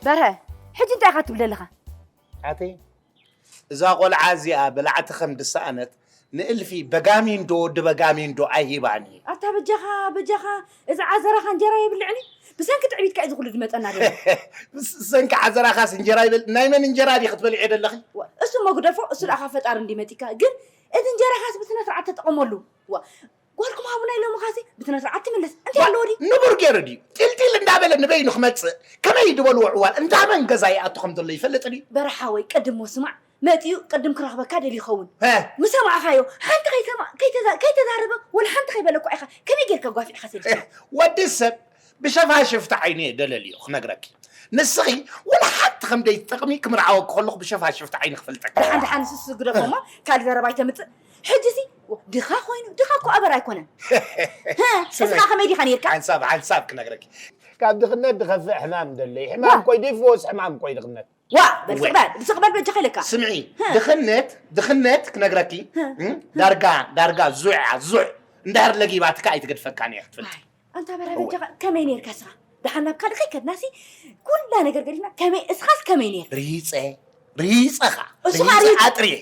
በርሀ፣ ሕጂ እንታይ ኢኻ ትብል ዘለኻ? ኣተይ እዛ ቆልዓ እዚኣ በላዕቲ ከም ድሰኣነት ንእልፊ በጋሚንዶ ወዲ በጋሚንዶ ኣይሂባን እየ። ኣታ በጃኻ በጃኻ፣ እዚ ዓዘራኻ እንጀራ የብልዕን እዩ። ብሰንኪ ትዕቢትካ እዩ ዝኹሉ ዝመፀና ዘሎ። ሰንኪ ዓዘራኻስ እንጀራ ይበል ናይ መን እንጀራ ዲ ክትበልዕ ዘለኺ? እሱ መጉደፎ እሱ ደኣ ካብ ፈጣሪ እንዲ መፂካ፣ ግን እቲ እንጀራኻስ ብስነ ስርዓት ተጠቐመሉ። ጓልኩም ሃቡና ኢሎምኻሲ ብስነ ስርዓት ትምለስ እንታይ ኣለዎ ድዩ? ንቡር ገይሩ ድዩ ጢልጢል እንዳበለ ንበይኑ ክመፅእ ከመይ ድበልዎ ዕዋል እንዳመን ገዛ ይኣቱ ከም ዘሎ ይፈልጥ ድዩ? በረሓወይ ቅድሞ ስማዕ መፂኡ ቅድም ክረኽበካ ደልዩ ይኸውን። ሀ፣ ምስ ሰማዕኻዮ ሓንቲ ከይሰማ- ከይተዛ- ከይተዛረበ ወላ ሓንቲ ከይበለኳ ኢኻ ከመይ ጌርካ ጓፊዕኻ ሰዲድካ? ወዲ ሰብ ብሸፋሽፍቲ ዓይኒ እየ ደለልዮ ክነግረኪ። ንስኺ ወላ ሓንቲ ከም ደይትጠቕሚ ክምርዓወኪ ከለኹ ብሸፋሽፍቲ ዓይኒ ክፈልጠኪ። ደሓን ደሓን ንስስ ግደፎ እሞ ካልእ ዘረባ ኣይተምፅእ። ሕጂሲ ድኻ ኮይኑ ድኻ እኮ ኣበር ኣይኮነን። እስኻ ከመይ ዲኻ ነይርካ? ሓንሳብ ሓንሳብ ክነግረኪ። ካብ ድኽነት ድኸፍእ ሕማም ደሎ እዩ። ሕማም እኮ ድፍወስ ሕማም እኮ እዩ ድኽነት። ዋ በል ስቕ በል ስቕ በል በጃኻ ኢለካ። ስምዒ ድኽነት ድኽነት ክነግረኪ ዳርጋ ዳርጋ ዙዕ እያ ዙዕ እንድሕር ለጊባትካ ኣይትገድፈካን እያ ክትፈልጢ። ኣንታ በራ በጃኻ ከመይ ነይርካ እስኻ? ደሓን ናብ ካልእ ከይከድናሲ ኩላ ነገር ገዲፍና ከመይ እስኻስ ከመይ ነይርካ? ርሂፀ ርሂፀኻ እሱ ርሂፀ ርሂፀ- ኣጥርየ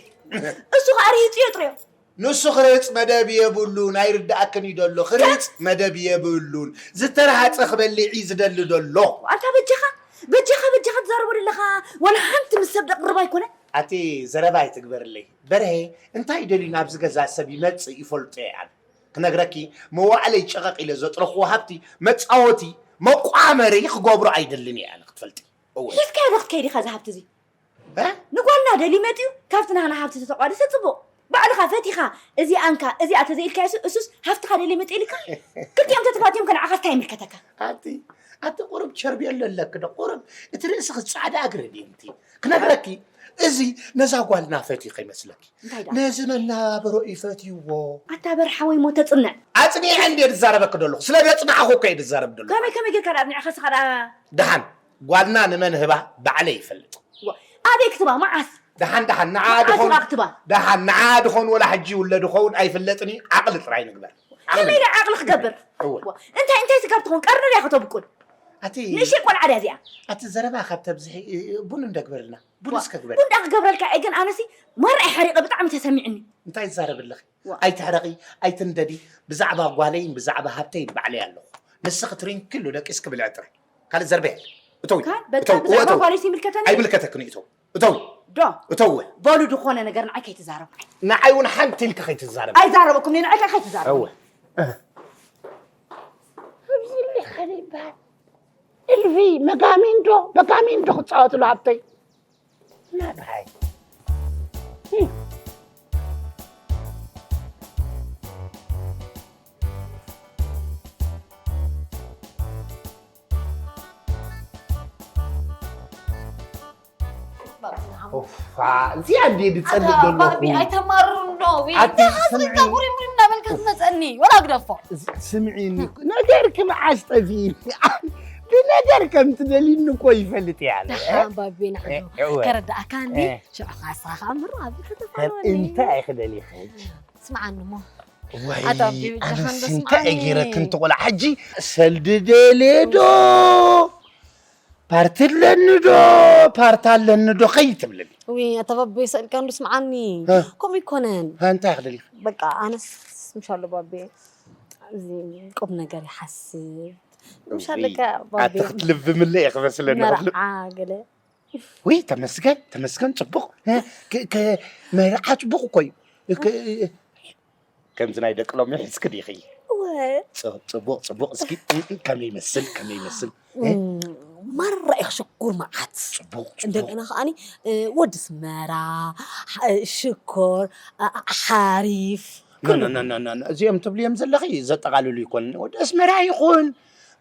እሱ ከዓ ርሂፁ የጥርዮ። ንሱ ክርህፅ መደብ የብሉን ኣይርድኣክን እዩ ደሎ ክርህፅ መደብ የብሉን ዝተረሃፀ ክበልዕ እዩ ዝደሊ ደሎ ኣንታ በጃኻ በጃኻ በጃኻ ትዛረቦ ዘለኻ ዋላ ሓንቲ ምስ ሰብ ደቕርብ ኣይኮነ ኣቲ ዘረባ ኣይትግበርለይ በርሄ እንታይ ደልዩ ናብዚ ገዛ ሰብ ይመፅእ ይፈልጦ እየ ኣነ ክነግረኪ መዋዕለይ ጨቐቕ ኢለ ዘጥረኽዎ ሃብቲ መፃወቲ መቋመሪ ክገብሮ ኣይደልን እየ ኣነ ክትፈልጢ እወ ሒዝካዮ ዶ ክትከይድ ኢኻ እዚ ሃብቲ እዚ ንጓልና ደልዩ መፂኡ ካብቲ ናህና ሃብቲ ተተቋደሰ ፅቡቕ ባዕልኻ ፈቲኻ እዚኣ እንካ እዚኣ ተዘይኢልካዮስ እሱስ ሃፍትኻ ደልየ መፅእ ኢልካ ክልቲኦም ተተፋትዮም ከ ንዓኻስ እንታይ ይምልከተካ ኣቲ ኣቲ ቁሩብ ቸርቤሎ ኣለኪ ዶ ቁሩብ እቲ ርእስኺ ፃዕዳ እግሪ ድዩ እንቲ ክነግረኪ እዚ ነዛ ጓልና ፈትዩ ከይመስለኪ እንታይ ደኣ ነዚ መናባብሮ እዩ ፈትይዎ ኣታ በርሓወይ ሞ ተፅንዕ ኣፅኒዐ እንድየ ዝዛረበኪ ዘለኹ ስለ ዘፅናዕኹ እኮ እየ ዝዛረብ ዘለኹ ከመይ ከመይ ጌርካ ደኣ ኣፅኒዕኻ ስኻ ደኣ ደሓን ጓልና ንመን ህባ ባዕለይ ይፈልጥ። ኣበይ ክትባ መዓስ? ደሓን ደሓን ንዓ ድኾን ደሓን ንዓ ድኾን ወላ ሕጂ ይውለድ ይኸውን ኣይፍለጥን እዩ ዓቕሊ ጥራይ ንግበር። ዓቕሊ ከመይ ኢለ ዓቕሊ ክገብር? እወ። እንታይ እንታይ ስጋብ ትኾን ቀርኒ ድያ ከተብቁል? ኣቲ ንእሽተይ ቆልዓ ድያ እዚኣ? ኣቲ ዘረባ ካብ ተብዝሒ ቡን እንደግበርልና። ቡን እስከ ግበሪ። ቡን ደኣ ክገብረልካ እየ ግን ኣነሲ ማራ እየ ሓሪቐ ብጣዕሚ ተሰሚዕኒ። እንታይ ይዛረብ ኣለኺ? ኣይትሕረቒ ኣይትንደዲ ብዛዕባ ጓለይን ብዛዕባ ሃብተይን ባዕለይ ኣለኹ ንስኺ ትሪንኪ ኢሉ ደቂስኪ ብልዒ ጥራይ ካልእ ዘርበ የለን እተዊ እተዊ እወ እተዊ ኣይምልከተክን እዩ እተዊ እተዊ ዶ እተዊ በሉ ዝኾነ ነገር ንዓይ ከይትዛረቡ ንዓይ እውን ሓንቲ ኢልኪ ከይትዛረብ ኣይዛረበኩም ንዓይ ከ ከይትዛረቡ እወ ኣብዚ ሊኸ ይበሃል እልፊ መጋሚንዶ መጋሚንዶ ክፃወትሉ ሃብተይ ናብሃይ እዚኣ እንዲ ዝፀልእ ዘለኹ ኣይተማርሩ እንዶ ኣቲ ስምዒ እንዳበልካ ትመፀኒ ወላ ግደፎ ስምዒኒ ነገር ክመዓስ ጠፊ ብነገር ከም ትደልኒ እኮ ይፈልጥ እያ ደሓን ባቤ ንዓዶ ከረዳእካ እንዲ ሽዑ ካሳ ከዓ ምሮ ኣብ ከተፋለወኒ እንታይ ክደሊኺ ስምዓኒ እሞ እንታይ ገይረክን ትቆልዓ ሕጂ ሰልዲ ደሌዶ ፓርቲ ኣለኒ ዶ ፓርቲ ኣለኒ ዶ ከይትብልኒ ውይ ኣታ ባቤ ሰእልካ እንዱ ስምዓኒ ከምኡ ይኮነን እንታይ ክደሊኺ በቃ ኣነስ ምሻሎ ባቤ እዚ ቁም ነገር ይሓስብ ምሻለካ ባቤ ኣቲ ክትልቢ ምለ እየ ክመስለኒ መርዓ ገለ ውይ ተመስገን ተመስገን ፅቡቕ መርዓ ፅቡቕ እኮ እዩ ከምዚ ናይ ደቂ ሎሚ ሒዝኪ ዲኺ? እወ። ጽ- ጽቡቕ ጽቡቕ እስኪ እም፣ እም፣ ከመይ ይመስል ከመይ ይመስል? እ? እም፣ ማራ ኢኽ ሽኩር መዓት። ጽቡቕ ጽቡቕ። እንደገና ከዓኒ እ፣ ወዲ ስመራ፣ ሓ- ሽኮር፣ ኣ- ኣ- ሓሪፍ። ኖ ኖ ኖ ኖ ኖ፣ እዚኦም ትብልዮም ዘለኺ ዘጠቓልሉ ይኮን ወዲ ኣስመራ ይኹን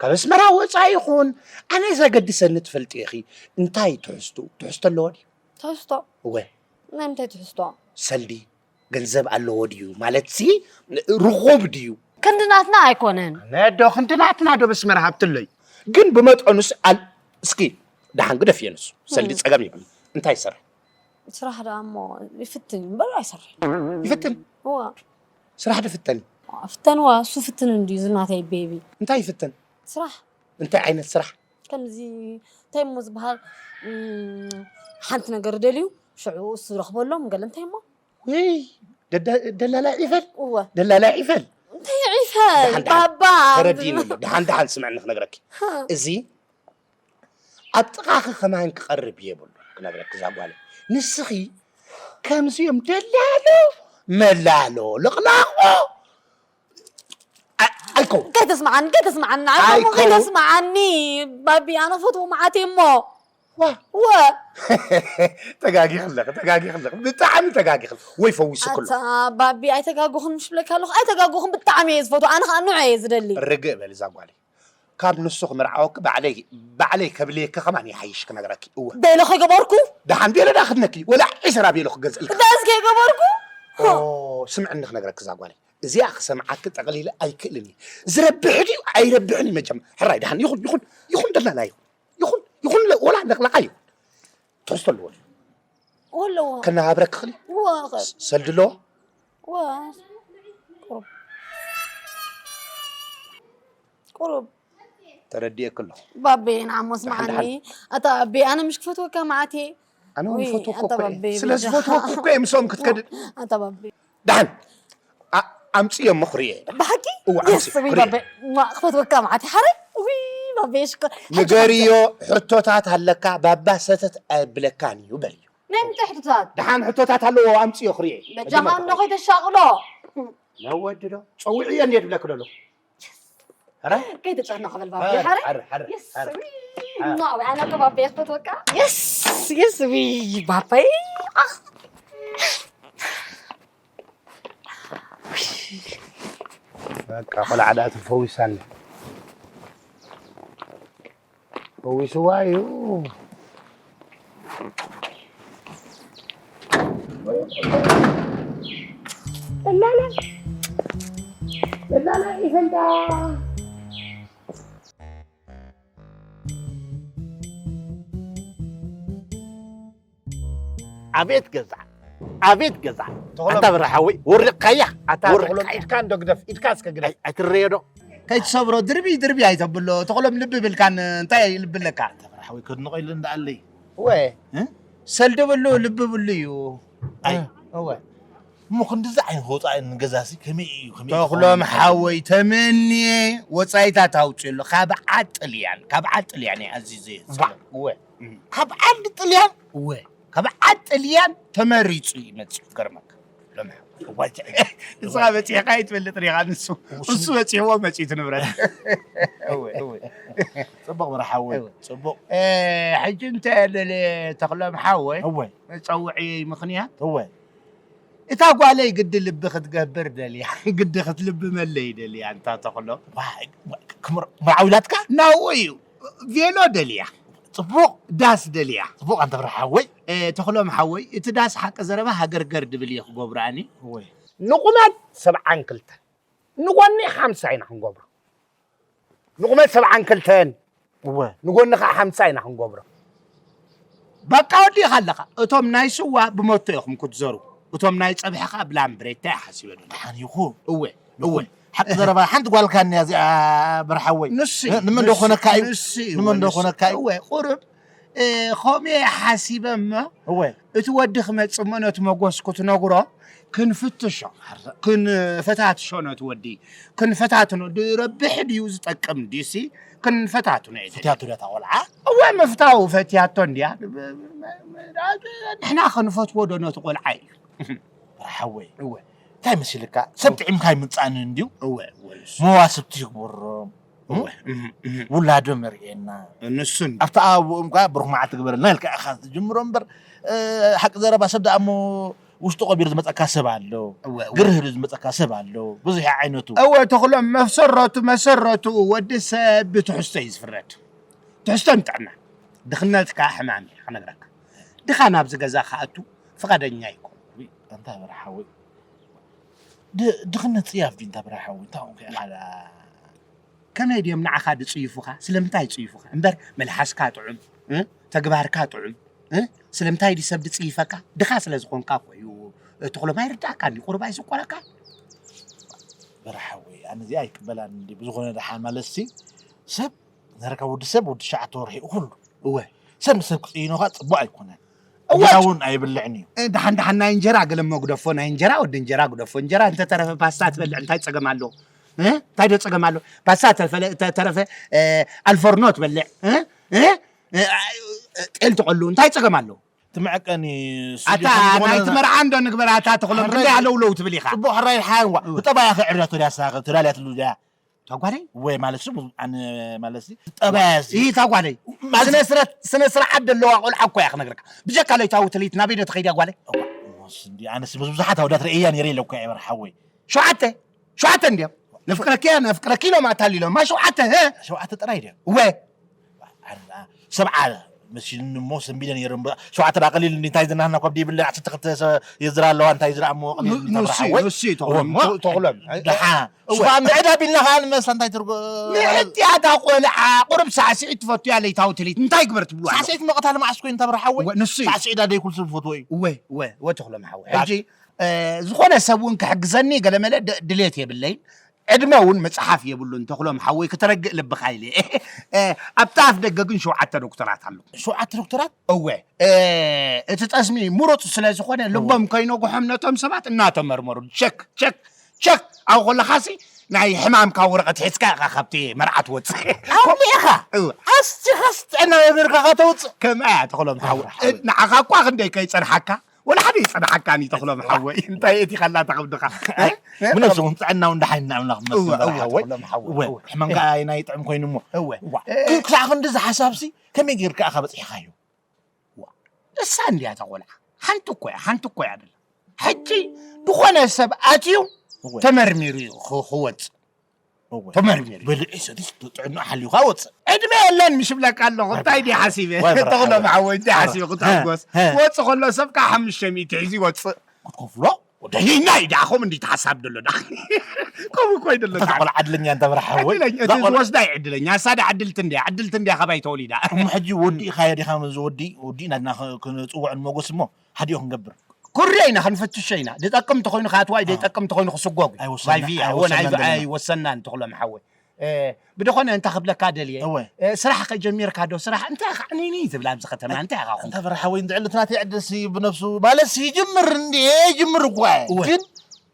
ካብ ኣስመራ ወፃኢ ይኹን ኣነ ዘገድሰኒ ትፈልጢ ኢኺ እንታይ ትሕዝቱ ትሕዝቶ ኣለዎ ድዩ ትሕዝቶ እወ ናይ ምንታይ ትሕዝቶ ሰልዲ ገንዘብ ኣለዎ ድዩ ማለትሲ ርኹብ ድዩ ክንዲ ናትና ኣይኮነን ነዶ ክንዲ ናትና ዶ በስመር ሃብትለይ ግን ብመጠኑስ ኣል እስኪ ደሓን ግደፍ የንሱ ሰልዲ ጸገም ይብል እንታይ ይሰርሕ ስራሕ ደኣ እሞ ይፍትን እዩ እምበር ኣይሰርሕ ይፍትን እዋ ስራሕ ድፍተን ፍተንዋ እሱ ፍትን እንድዩ ዝናተይ ቤቢ እንታይ ይፍትን ስራሕ እንታይ ዓይነት ስራሕ ከምዚ እንታይ እሞ ዝበሃል፣ እም፣ ሓንቲ ነገር ደልዩ ሽዑ እሱ ረኽበሎም ገለ እንታይ እሞ? ውይ፣ ደደ- ደላላይ ዒፈል እወ ደላላይ ዒፈል እንታይ ዒፈል ደሓን፣ ደሓን። ባባ ተረዲእኒ ኣሎ። ደሓን ደሓን ስምዕኒ ክነግረኪ። እዚ ኣብ ጥቓኺ ከማን ክቐርብ የብሉ ክነግረኪ እዛ ጓለይ። ንስኺ ከምዚኦም ደላሎ መላሎ ልቕላቆ ኣ- ኣይከውን። ከይተስምዓኒ ከይተስምዓኒ ንዓይ ኣይከውን። ከይተስምዓኒ ባቢ ኣነ ፈትዎ መዓት እሞ ዋ ወ ተጋጊኺ ኣለኺ፣ ተጋጊኺ ኣለኺ፣ ብጣዕሚ ተጋጊኺ ኣለኺ። ወይ ፈዊስኩ ኣለኹ። ኣታ ባቢ ኣይተጋጉኹን ምሽ ብለካ ኣለኹ ኣይተጋጉኹን ብጣዕሚ እየ ዝፈትዎ ኣነ ከዓ ንዑ እየ ዝደሊ ርግእ በል እዛ ጓለይ። ካብ ንሱ ክምርዓወኪ ባዕለይ ባዕለይ ከብልየኪ ከማን ይሓይሽ ክነግረኪ። እወ ደሎ ከይገበርኩ ደሓን ደለ ዳኽነኪ ወላ ዒስራ ቤሎ ክገዝእልካ። ዳስ ከይገበርኩ ኦ፣ ስምዕኒ ክነግረኪ እዛ ጓለይ። እዚኣ ክሰምዓኪ ጠቕሊለ ኣይክእልን እየ። ዝረብሕ ድዩ ኣይረብሕን እዩ መቸም። ሕራይ ደሓን ይኹን ይኹን ይኹን ደላላ ይኹን ይኹን ይኹን ለ- ወላ ለቕላቓ ይኹን ትሕዝቶ ኣለዎ። ወለዎ ከነባብረኪ ክሊ ወ ሰልዲ ኣለዎ። ወ ቁሩብ ቁሩብ ተረዲኤኪ ኣለኹ። ባቤ ንዓሞ ስምዓኒ ደሓን። ኣታ ባቤ ኣነ ምሽ ክፈትወካ መዓት እየ ኣነ እውን ውይ፣ ፈትወኪ ኣታ እኮ እየ። ባቤ ስለ በጃኻ። ዝፈትወኪ እኮ እየ ምስኦም ክትከድድ ኣታ ባቤ ደሓን ኣ- ኣምፅዮ እሞ ክርእየ። ብሓቂ እዋ፣ የስ ኣምፅዮ ዊ ክርእየ። ባቤ ማ ክፈትወካ መዓት እየ ሓረይ ውይ ባቤ ሽኮር ንገርዮ ሕቶታት ኣለካ ባባ ሰተት ኣየብለካን እዩ በልዮ። ናይ ምንታይ ሕቶታት ደሓን ሕቶታት ኣለዎ ኣምፅዮ ክርእየ። በጃኻ እንዶ ከይተሻቕሎ ነወዲ ዶ ፀውዕዮ እንዴ ትብለክ ደሎ። ኧረ ከይተጨነቕ በል ባቤ ኧረ፣ ሓረይ ኧረ፣ ኧረ፣ የስ ኧረ። ዊ ማ ወይ ኣነ እኮ ባቤ ክፈትወካ የስ የስ ዊ ባቤ ኣኽ በቃ ቆልዓ ደኣ ተፈዊሳለ። ፈዊስዋ እዩ። ኣቤት ገዛ ኣቤት ገዛ ኣታ በረሓወይ ወሪቕካያ ኣታ ተኽሎም ኢድካ እንዶ ግደፍ ኢድካ እስከ ግደፍ ኣይትረዮ ዶ ከይትሰብሮ ድርቢ ድርቢ ኣይተብሎ ተኽሎም ልቢ ብልካን እንታይ ልቢ ኣለካ በረሓወይ ከድንቆ ኢለ እንዳኣለይ ወ ሰልዲ ብሉ ልቢ ብሉ እዩ ኣይ እወ እሞ ክንድዚ ዓይነት ወፃኢ ንገዛሲ ከመይ እዩ ከመይ እዩ ተኽሎም ዝኸውን? ሓወይ ተመንየ ወፃኢታት ኣውፅሉ ካብ ዓጥልያን ካብ ዓጥልያን እየ ኣዚዘ ዋ። እወ ካብ ዓዲ ጥልያን እወ ካብ ዓዲ ጥልያን ተመሪፁ ይመፅእ ገርመካ ሎም ሓወይ ዋይ፣ ንስኻ በፂሕካ ይትፈልጥ ሪኻ ንሱ እሱ በፂሕዎ መፂቱ ንብረት እወ እወ ፅቡቅ በረሓወይ እወ። ፅቡቅ እ፣ ሕጂ እንተ ደለ ተኽሎም ሓወይ እወ መፀውዒ ምኽንያት እወ እታ ጓለይ ግዲ ልቢ ክትገብር ደልያ ግዲ ክትልቢ መለይ ደልያ እንታ ተኽሎ መርዓው ኢላትካ ናው እዩ ቬሎ ደልያ ፅቡቅ ዳስ ደልያ ፅቡቅ ኣንተ በረሓወይ እ፣ ተኽሎም ሓወይ እቲ ዳስ ሓቂ ዘረባ ሃገርገር ድብል እየ ክገብራኒ እወ ንቁመት ሰብዓን ክልተን ንጎኒ ሓምሳ ኢና ክንገብሮ ንቁመት ሰብዓን ክልተን እወ ንጎኒ ከዓ ሓምሳ ኢና ክንገብሮ በቃ ወዲእኻ ኣለኻ እቶም ናይ ስዋ ብመቶ ኢኹም ክትዘሩ እቶም ናይ ፀብሒ ከዓ ብላምብሬታ ይሓስበሉ ደሓን ይኹ እወ እወ ሓቂ ዘረባ ሓንቲ ጓልካ እኒያ እዚኣ በረሓወይ ንሱ እዩ፣ ንመን ንሱ- ዶኾነካ እዩ ንሱ እዩ፣ ንመን ንሱ- ዶኾነካ እዩ እወ ቁሩብ እ፣ ኸምኡ ሓሲበ እሞ እወ እቲ ወዲ ክመፅእ እሞ ነቲ መጎስ ክትነግሮ ክንፍትሾ ክንፈታትሾ ነቲ ወዲ ክንፈታትኖ ድረብሕ ድዩ ዝጠቅም ድዩሲ ክንፈታትኖ እዩ ፍትያቱ ዳ ቆልዓ እወ ምፍታው ፈትያቶ እንድያ ንሕና ክንፈትዎ ዶ ነቲ ቆልዓ እዩ ሓወይ እወ እንታይ መሲልካ ሰብ ጥዒምካ ይምፃኒ እንድዩ እወ እወ ንሱ- መዋስብቲ ይግበሮም እወ እህ፣ እህ። ውላዶም የርእየና ንሱን ኣብቲ ኣቦኦም ከዓ ብሩክ መዓልቲ ግበረልና ኢልካ ኢኻ ትጅምሮ እምበር እ፣ ሓቂ ዘረባ ሰብ ደኣ እሞ ውሽጡ ቀቢሩ ዝመፀካ ሰብ ኣሎ እወ፣ እወ። ግርህ ኢሉ ዝመፀካ ሰብ ኣሎ ብዙሕ ዓይነቱ እወ ተኽሎም መሰረቱ መሰረቱ ወዲ ሰብ ብትሕዝቶ እዩ ዝፍረድ ትሕዝቶን ጥዕና ድኽነት ከዓ ሕማም እዩ ክነግረካ ድኻ ናብዚ ገዛ ክኣቱ ፍቓደኛ ይኮን ኣንታ በረሓዊ ድ- ድኽነት ፅያፍ ድዩ እንታ በረሓዊ እንታይ ኾንኩ ኢኻ ከመይ ድዮም ንዓኻ ድፅይፉኻ ስለምንታይ ይፅይፉኻ እምበር መልሓስካ ጥዑም እ? ተግባርካ ጥዑም እ? ስለምንታይ ድዩ ሰብ ድፅይፈካ ድኻ ስለ ዝኾንካ እኮ እዩ ተኽሎም ኣይርዳእካን እዩ ቁሩብ ኣይስቆረካ በረሓዊ ኣነ እዚኣ ኣይቅበላን እንዲ ብዝኾነ ደሓን ማለት ሲ ሰብ ዘረካ ወዲ ሰብ ወዲ ሸዓተ ወርሒ እዩ ኩሉ። እወ። ሰብ ንሰብ ክጽይኖ ኸኣ ጽቡቕ ኣይኮነን። እወ። እንጀራ እውን ኣይብልዕን እዩ። እ፣ ደሓን ደሓን ናይ እንጀራ ገለ እሞ ግደፎ፣ ናይ እንጀራ ወዲ እንጀራ ግደፎ። እንጀራ እንተተረፈ ፓስታ ትበልዕ እንታይ ጸገም ኣሎ? እ? እንታይ ዶ ጸገም ኣሎ? ፓስታ ተፈለ-፣ ተተረፈ፣ እ፣ ኣልፎርኖ ትበልዕ። እ? እ? እ፣ እ፣ ጤል ትቐሉ እንታይ ጸገም ኣሎ? ትምዕቀኒ ኣታ ስደት ዝኾነ ናይቲ መርዓ እንዶ ንግበር ኣታ ተኽሎም ሕራይ ክንደይ ኣለውለው ትብል ኢኻ? ጽቡቕ ሕራይ ሓዋ እወ። ብጠባያ ክዕርያ ተዳሳ ተዳልያ ትሉ ድያ? እታ ጓለይ? ወይ ማለት ሱ ኣነ ማለት ሲ ጠባያ ሲ ይህ እታ ጓለይ ማለት ስነ ስርዓት ስነ ስርዓት ደለዋ ቆልዓ እኮ እያ ክነግረካ። ብጀካ ለይታዊ ትልሂት ናበይ ዶ ትኸይድ እያ ጓለይ? እዋ፣ እሞስ እንዲ ኣነስ ምስ ብዙሓት ኣውዳት ርእያ ነይረ ኢለ እኮ እየ በርሓወይ። ሸውዓተ ሸውዓተ እንድዮም ነፍቅረኪ ነፍቅረኪ ኢሎም ኣታሊሎም ማ ሸውዓተ ሸውዓተ ጥራይ ድዮም? እወ። ሰብዓ መሲሉኒ እሞ ሰንቢደ ነይረ እምበር ሸውዓተ ደኣ ቀሊል እንዲ እንታይ ዝናህና ኮብ ይብለ ዓሰርተ ክልተ የዝራ ኣለዋ እንታይ ዝራ እሞ ቀሊል ንሱ ንሱ ተብርሓወይ ንሱ እዩ ተኽሎም እሞ ተኽሎም ደሓ እወ። ሽፋን ብዕዳ ቢልና ኸዓ ንመሳ እንታይ ትርጎ ንሕትያታ ቆልዓ ቁርብ ሳዕስዒት ትፈቱ እያ ለይታዊ ትልሂት እንታይ ግበር ትብሉ ኣለኹም? ሳዕስዒት መቐታሊ መዓስ ኮይኑ ተብርሓወይ እወ፣ ንሱ እዩ። ሳዕስዒት ዳ ደይኩሉ ሰብ ዝፈትዎ እዩ። እወ እወ እወ ተኽሎም ሓወይ ሕጂ እ፣ ዝኾነ ሰብ እውን ክሕግዘኒ ገለመለ ድ- ድሌት የብለይን። ዕድመ እውን መፅሓፍ የብሉን። ተኽሎም ሓወይ ክተረግእ ልብኻ ኢለ። እ፣ ኣብቲ ኣፍ ደገ ግን ሸውዓተ ዶክተራት ኣሎ። ሸውዓተ ዶክተራት? እወ። እ፣ እቲ ጠስሚ ምሩፅ ስለ ዝኾነ ልቦም ከይነጉሖም ነቶም ሰባት እናተመርመሩ ቸክ ቸክ ቸክ ኣብ ከለኻሲ ናይ ሕማምካ ወረቐት ሒዝካ ኢኻ ካብቲ መርዓ ትወፅእ። ኣውሊዕኻ እወ። ኣስቲኻስ ጥዕና መምህርካ ከተውፅእ ከምኣ እያ ተኽሎም ሓወይ። ሓወይ። ንዓኻ እኳ ክንደይ ከይፀንሓካ ወላ ሓደ ይጸናሓካኒ ተኽሎም ሓወይ እንታይ እቲ ኸላ ተኸብድኻ ምነሱ ጥዕናው እንዳሓይና ኣምላኽ እወ እወ ሓወይ ተኽሎም ሓወይ እወ እወ ሕማም ከኣ ኣይናይ ጥዕም ኮይኑ እሞ እወ እዋ እ- ክሳዕ ክንዲ ዝሓሳብሲ ከመይ ጌርካ ኢኻ በጺሕካዮ እሳ እንድያ ተቆልዓ ሓንቲ እኮ እያ ሓንቲ እኮ እያ ደላ ሕጂ ዝኾነ ሰብ ኣትዩ እወ ተመርሚሩ እዩ ኽ- ክወጽእ እወ። ተመርሚሩ። በልዒ ሰቲስ ጥዕና ሓልዩካ ወፅእ። ዕድመ የለን ምሽ ብለካ ኣለኹ። እንታይ ድየ ሓሲበ? ወይ በረኻ፣ ተኽሎም ወይ ሓወይ እንታይ በረኻ። ሓሲበ ክትሕጎስ? ሀ፣ ሀ። ወፅእ ከሎ ሰብ ከዓ ሓሙሽተ ሚእቲ ሒዙ ይወፅእ። ክትከፍሎ? ወደይ ናይ ደኣ ከምኡ እንዲ ተሓሳብ ደሎ ደኣ። ከምኡ እኮ እዩ ደሎ እታ ደኣ። ቆልዓ ዕድለኛ እንተ በርሓ ወይ? ዕድለኛ፣ እዛ እቲ ቆልዓ ዝወስዳ እዩ ዕድለኛ። እሳ ደኣ ዕድልቲ እንድያ፣ ዕድልቲ እንድያ ካባይ ተወሊዳ። እሞ ሕጂ ወዲእኻዮ ዲኻ? እዚ ወዲ፣ ወዲ ናትና ክ-፣ ክንጽውዕን ሞጎስ እሞ ሓዲኡ ክንገብር። ኩርዮ ኢና ክንፍትሾ ኢና። ዝጠቅም እንተኾይኑ ክኣትዋ እዩ፣ ዘይጠቅም እንተኾይኑ ክስጎግ እዩ። ኣይወሰንና፣ ቫይቪ፣ ኣይወ-፣ ኣይወሰንናን ናይ-፣ ዘለና። ኣይወሰንናን ተኽሎም ሓወይ። እ፣ ብድኾነ እንታይ ክብለካ ደልየ፣ እወ። እ፣ ስራሕ ከጀሚርካ ዶ? ስራሕ እንታይ ኢኻ ዕንይንይ ትብል ኣብዚ ከተማ? እንታይ ኢኻ ኹን? እንታ በርሓ ወይ እንድዕል እቲ ናተይ ዕድልሲ ብነብሱ ማለትሲ ይጅምር እንድየ፣ ይጅምር እኳ እየ። እወ። ግን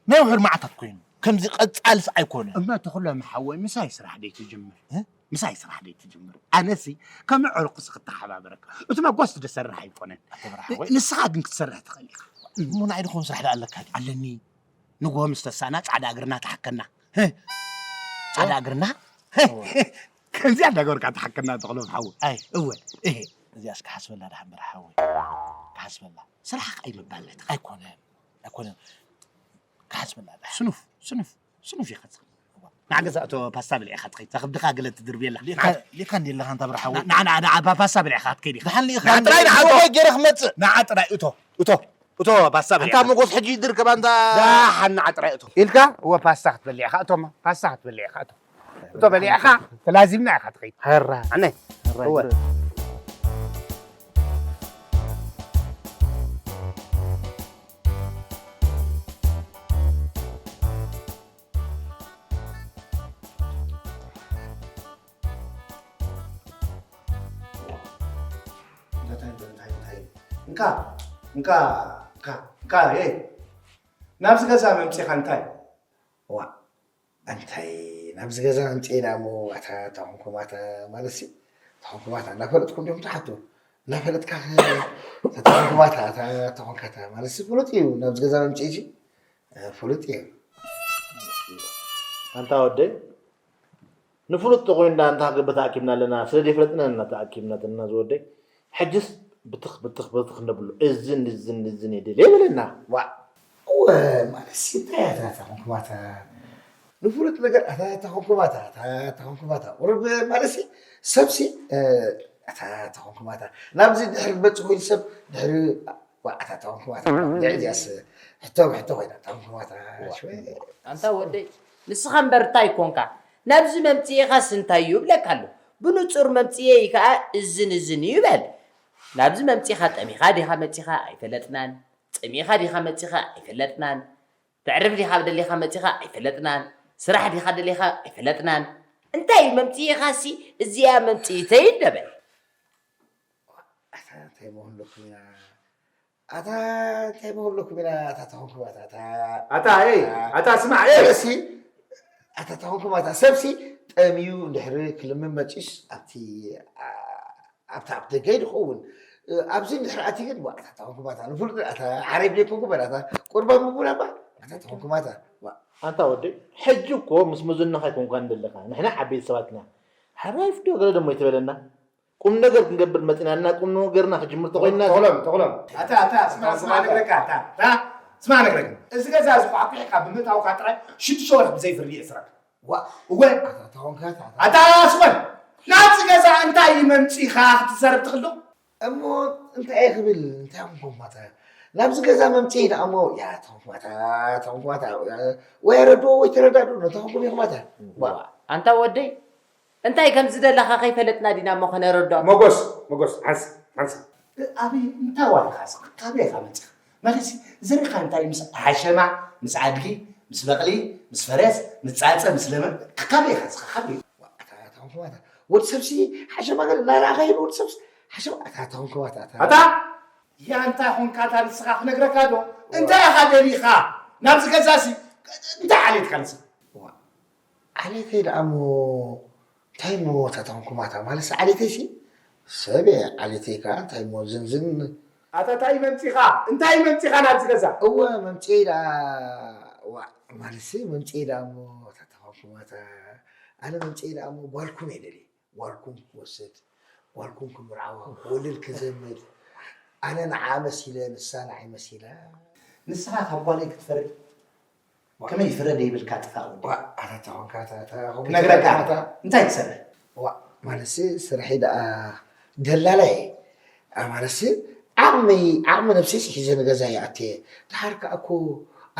ናይ ውሑድ መዓታት ኮይኑ፣ ከምዚ ቀጻልስ ኣይኮነን። እሞ ተኽሎም ሓወይ ምሳይ ስራሕ ደይትጅምር? እ? ምሳይ ስራሕ ደይትጅምር? ኣነሲ ከም ዕሩቕሲ ክተሓባበረካ። እቲ መጎስ ዝሰርሕ ኣይኮነን። ኣቶ በርሓ ወይ? ንስኻ ግን ክትሰርሕ ትኽእል ኢኻ። እሞ ንዓይ ድኾን ስራሕ ደኣ ኣለካ ድዩ? ኣለኒ። ንግሆ ምስ ተሳእና ጻዕዳ እግርና ትሓከና። ህ! ጻዕዳ እግርና? ህ! እወ። ከምዚኣ እንዳገበርካ ትሓከና ተኽሎም ሓወይ። ኣይ። እወ። እሄ። እዚኣስ ክሓስበላ ደሓን በርሓ ሓወይ። ክሓስበላ። ስራሕ ቃይ ምባል ነቲ ኣይኮነን። ኣይኮነን። ክሓስበላ ደሓን። ስኑፍ፣ ስኑፍ፣ ስኑፍ ኢኻ ትኸውን። እዋ። ንዓ ገዛ እቶ ፓስታ ብልዒኻ ትኸይድ። ተኽብድኻ ገለ ትድርብየላ። ሊእካ፣ ንዓ፣ ሊእካ እንዲ ኣለኻ እንታ በርሓ ሓወይ። ንዓ፣ ንዓ፣ ንዓ፣ ባ-፣ ፓስታ ብልዒኻ ትከይድ ኢኻ። ደሓን ሊእኻ ንዓ ጥራይ፣ ንዓ፣ ንዓ፣ ንዓ። ገይረ ክመጽእ። ንዓ ጥራይ እቶ፣ እቶ። እቶ ፓስታ በሊዕካ። ኣንታ ሞጎስ ሕጂ ይድርከብ ኣንታ። ደሓን ንዓ ጥራይ እቶ። ኢልካ እወ ፓስታ ክትበልዕ ኢኻ እቶማ። ፓስታ ክትበልዕ ኢኻ እቶ። እቶ በሊዕኻ ተላዚምና ኢኻ ትኸይድ። ሀራ። ኣነ። ሀራ እወ። ይድረስ። እንታይ እንታይ እንታይ እንታይ? እንካ፣ እንካ፣ እንካ፣ እንካ፣ ኤ! ናብዚ ገዛ መምጺኻ እንታይ? ዋ፣ እንታይ ናብዚ ገዛ መምጺእና እሞ፣ ኣታ ተኾንኩማታ ማለትሲ፣ ተኾንኩማታ እናፈለጥኩም ዲኹም ትሓቱ? እናፈለጥካ ኸ፣ ተኾንኩማታ፣ ኣታ ተኾንካታ ማለትሲ ፍሉጥ እዩ። ናብዚ ገዛ መምጺእሲ፣ እ፣ ፍሉጥ እዩ። ኣንታ ወደይ፣ ንፍሉጥ ተኾይኑ ደኣ እንታ ክገበ ተኣኪብና ኣለና፣ ስለ ዘይፈለጥና ኢና ተኣኪብና ዘለና ዝወደይ። ሕጅስ ብትኽ፣ ብትኽ፣ ብትኽ ነብሎ። እዝን፣ እዝን፣ እዝን የድልየ በለና። ዋእ! እወ፣ ማለትሲ እንታይ እያ እታ ተኾንኩማታ? ንፍሉጥ ነገር ኣታ ተኾንኩማታ፣ ኣታ ተኾንኩማታ። ቁሩብ ማለትሲ ሰብሲ፣ እ፣ ኣታ ተኾንኩማታ። ናብዚ ድሕሪ መጽእ ኮይኑ ሰብ ድሕሪ ዋ፣ ኣታ ተኾንኩማታ። ልዕሊያስ ሕቶ ብሕቶ ኮይና፣ ተኾንኩማታ። ሽወይ። ኣንታ ወደይ፣ ንስኻ እምበር እንታይ ኮንካ? ናብዚ መምጽኢኻስ እንታይ እዩ እብለካ ኣሎ። ብንጹር መምጽኤይ ከኣ እዝን እዝን እዩ በል። ናብዚ መምጺኻ ጠሚኻ ዲኻ መጺኻ ኣይፈለጥናን። ጸሚእኻ ዲኻ መጺኻ ኣይፈለጥናን። ተዕርፍ ዲኻ ደሊኻ መጺኻ ኣይፈለጥናን። ስራሕ ዲኻ ደሊኻ ኣይፈለጥናን። እንታይ መምፅኢኻሲ? እዚኣ መምፅኢተይ እንደበል። ኣታ እንታይ መሆን ኣለኩም ኢና ኣታ እንታይ መሆን ኣለኩም ኢና ኣታ ተኾንኩም ኣታ ኣታ ኣታ ይ ኣታ ስማዕ ይ ሰብሲ ኣታ ተኾንኩም ኣታ ሰብሲ ጠምዩ እንድሕሪ ክልምን መፂስ ኣብቲ ኣብቲ ኣብ ደገ ይድኸውን ኣብዚ እንድሕሪ ኣቲ ግን ኣታ ተኾንኩም ኣታ ንፍሉጥ ኣታ ዓረብ ዘይኮንኩም ኣታ ቁርባን ምጉና ኣታ ተኾንኩም ኣታ ኣንታ ወደይ ሕጂ እኮ ምስ ምዝንኻ ኣይኮንካን ዘለኻ ንሕና ዓበይቲ ሰባት ኢና ሓራይፍ ዶ ገለ ደሞ ይትበለና ቁም ነገር ክንገብር መፂና እና ቁም ነገርና ክጅምር ተኮይና ተኩሎም ተኩሎም ኣታ ኣታ ስማ ስማ ነግረካ ኣታ ኣታ ስማ ነግረካ እዚ ገዛ እዚ ኳዕኩዕካ ብምእታውካ ጥራይ ሽዱሽተ ወርሒ ብዘይ ፍርዲ የስረካ ዋ እወ ኣታ ተኾንካ ኣታ ኣታ ስወን ናብዚ ገዛ እንታይ መምፂኻ ክትዛረብ ትኽእል ዶ እሞ እንታይ ክብል እንታይ ኮንኩም ማታ ናብዚ ገዛ መምፅኢ ደኣ እሞ ያ ተኾንኩም ኣታ ተኾንኩም ኣታ ወይ ረድኦ ወይ ተረዳድኡ ነተኾንኩም ኢኹም ኣታ ዋ ኣንታ ወደይ እንታይ ከም ዝደለኻ ከይፈለጥና ዲና እሞ ከነረድኦም። ሞጎስ ሞጎስ ሓንስ ሓንስ ኣበይ እንታይ ዋልኻ እስኻ ካበይ ኢኻ መጺኻ ማለትሲ ዝርኢኻ እንታይ ምስ ሓሸማ ምስ ኣድጊ ምስ በቕሊ ምስ ፈረስ ምስ ጻጸ ምስ ለመ ካበይ ኢኻ እስኻ ካበይ ኣታ ኣታ ኾንኩም ኣታ ወዲ ሰብሲ ሓሸማ ገለ እናረኣኻ ይብል ወዲ ሰብሲ ሓሸማ ኣታ ኣታ ኾንኩም ኣታ ኣታ ኣታ ያ እንታይ ኾንካ እታ ንስኻ ክነግረካ ዶ እንታይ ኢኻ ደሊኻ ናብዚ ገዛሲ እንታይ ዓሌትካ ንስኻ ዓሌተይ ደኣ እሞ እንታይ እሞ ተተንኩማታ ማለትሲ ዓሌተይሲ ሰብ እየ ዓሌተይ ከኣ እንታይ እሞ ዝንዝን ኣታ እንታይ መምፂኻ እንታይ መምፂኻ ናብዚ ገዛ እወ መምፅኤ ደኣ ዋእ ማለትሲ መምፅኤ ደኣ እሞ ተተንኩማታ ኣነ መምፅኤ ደኣ እሞ ጓልኩም እየ ደልየ ጓልኩም ክወስድ ጓልኩም ክምርዓዋ ክወልድ ክዘምድ ኣነ ንዓ መሲለ ንሳ ንዓይ መሲላ ንስኻ ካብ ጓለይ ክትፈርድ ከመይ ፍረ ደይብልካ ጥፋእ ወዲ ኣታ ተኾንካ ኣታ ተኾንካ ክነግረካ እንታይ ትሰርሕ ዋ ማለትሲ ስርሐይ ደኣ ደላላ እየ ማለትሲ ዓቕመይ ዓቕሚ ነብሰይስ ሒዘ ንገዛ ይኣትየ ደሓር ከኣ እኮ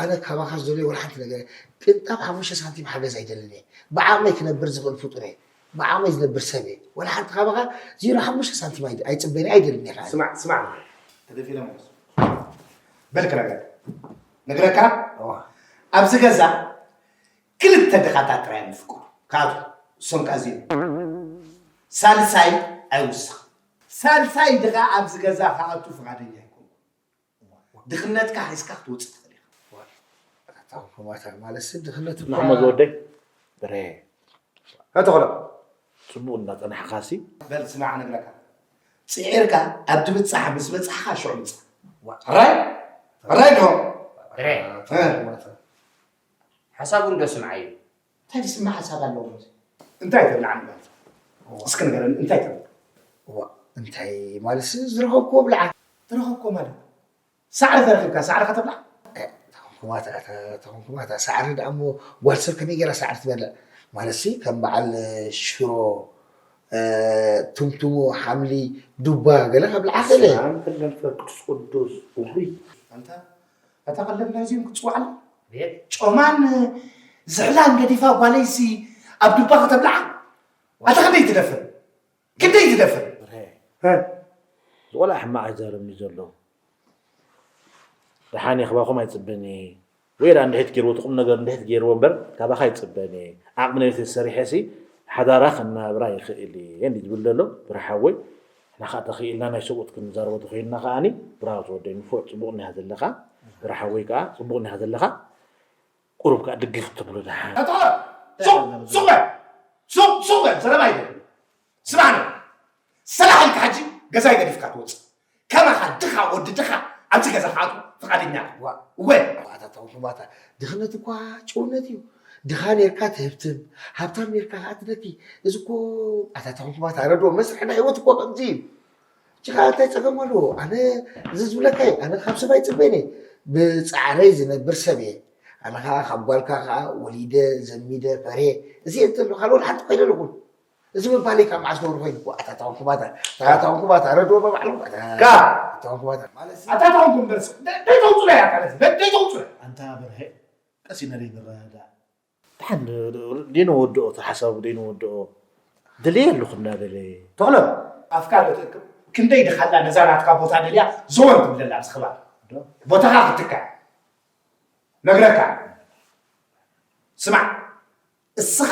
ኣነ ካባኻ ዝደልዮ ወላ ሓንቲ ነገር ቅንጣብ ሓሙሽተ ሳንቲም ሓገዝ ኣይደልን እየ ብዓቕመይ ክነብር ዝኽእል ፍጡር እየ ብዓቕመይ ዝነብር ሰብ እየ ወላ ሓንቲ ካባኻ ዜሮ ሓሙሽተ ሳንቲም ኣይጽበን እየ ኣይደልን እየ ስማዕ ስማዕ ተደፊረ ማለት በል ክነግረካ ነግረካ ኣብዚ ገዛ ክልተ ድኻታት ጥራይ እዮም ዝፍቀሩ ካብቱ እሶም ከኣ እዚኦም ሳልሳይ ኣይውስኽ ሳልሳይ ድኻ ኣብዚ ገዛ ክኣቱ ፍቓደኛ ኣይኮንኩን ድኽነትካ ሒዝካ ክትወፅእ ትኽእል ኢኻ ኣታኹማታ ማለት ድኽነት ንሕሞ ዝወደይ ብረ ኣተኾሎ ፅቡቕ እንዳፀናሕኻሲ በል ስማዕ ነግረካ ፅዒርካ ኣብ ትብፃሕ ምስ በፃሕካ ሽዑ ምፃ ራይ ራይ ዶ ሓሳቡ እንዶ ስምዓዩ እንታይ ዝስማዕ ሓሳብ ኣለዎ እንታይ ተብልዓ ንበል እስኪ ንገረኒ እንታይ ተብል እንታይ ማለት ዝረኸብኩዎ ብልዓ ዝረኸብኩዎ ማለት ሳዕሪ ተረኺብካ ሳዕሪ ከተብላዕ ተኾንኩማታ ሳዕሪ ደኣ እሞ ጓል ሰብ ከመይ ገይራ ሳዕሪ ትበልዕ ማለት ሲ ከም በዓል ሽሮ ቱምቱሙ ሓምሊ ዱባ ገለ ከብልዓ ገለ መንፈስ ቅዱስ ቅዱስ ውይ ኣንታ እታ ቀለብ ናይዚኦም ክትፅዋዓላ ጮማን ዝሕላን ገዲፋ ጓለይሲ ኣብ ዱባ ከተብልዓ ኣታ ክንደይ ትደፍር ክንደይ ትደፍር ዝቆልዓ ሕማቕ ኣይዛረብኒ ዘሎ ደሓን እየ ክባኹም ኣይፅበን እየ ወይ ዳ እንድሕት ገይርዎ ትቁም ነገር እንድሕት ገይርዎ እምበር ካባኻ ኣይፅበን እየ ዓቕሚ ናይ ቤተይ ሰሪሐ ሲ ሓዳራ ከናብራ ይኽእል እየ እንዲ ዝብል ዘሎ ብርሓወይ ንኻ ተኽኢልና ናይ ሰብኡት ክንዛረቦ ተኾይንና ከዓኒ ብራው ተወደይ ንፉዕ ፅቡቕ እኒሃ ዘለኻ ብርሓወይ ከዓ ፅቡቕ እኒሃ ዘለኻ ቁሩብ ከዓ ድግፍ ክትብሉ ደሓን ሱቕ ሱቕ በል ሱቕ ሱቕ በል ዘረባ ኣይደለም ስማዕኒ ሰላሕ ኢልካ ሕጂ ገዛይ ገዲፍካ ትወፅእ ከማኻ ድኻ ወዲ ድኻ ኣብዚ ገዛ ክኣትዉ ፍቓደኛ እወ ኣታ ተንኩማታ ድኽነት እኳ ጭውነት እዩ ድኻ ኔርካ ትህብትም ሃብታም ኔርካ ከዓ ትነኪ እዚ እኮ ኣታ ተንኩማታ ረድኦ መስርሕ ናይ ህይወት እኮ ከምዚ እዩ ጭኻ እንታይ ፀገም ኣለዎ ኣነ እዚ ዝብለካ እዩ ኣነ ካብ ሰብ ኣይፅበን እየ ብፃዕረይ ዝነብር ሰብ እየ ኣነ ከዓ ካብ ጓልካ ከዓ ወሊደ ዘሚደ ፈርየ እዚ እየ ዝደሊ ካልእ ወላ ሓንቲ ኮይነ ኣለኹን እዚ ምባለይ ካብ መዓስ ነውሪ ኮይኑ ኣታ ተንኩማታ ኣታ ተንኩማታ ረድኦ በባዕሎም ኣታ ተንኩማታ ማለት ኣታ ተንኩም በርስ ደይተውፅሎ እያ ካለት ደይተውፅሎ ኣንታ በርሀ ቀሲና ደይንረዳእ ደሓን ደይንወድኦ እቲ ሓሳቡ ደይንወድኦ ደለየ ኣለኹ እናበለ ተኽሎም ኣፍካ ዶ ትእክብ ክንደይ ድኻላ ነዛ ናትካ ቦታ ደልያ ዘወን ትብለላ ኣብዚ ከባቢ ቦታኻ ክትካዕ ነግረካ ስማዕ እስኻ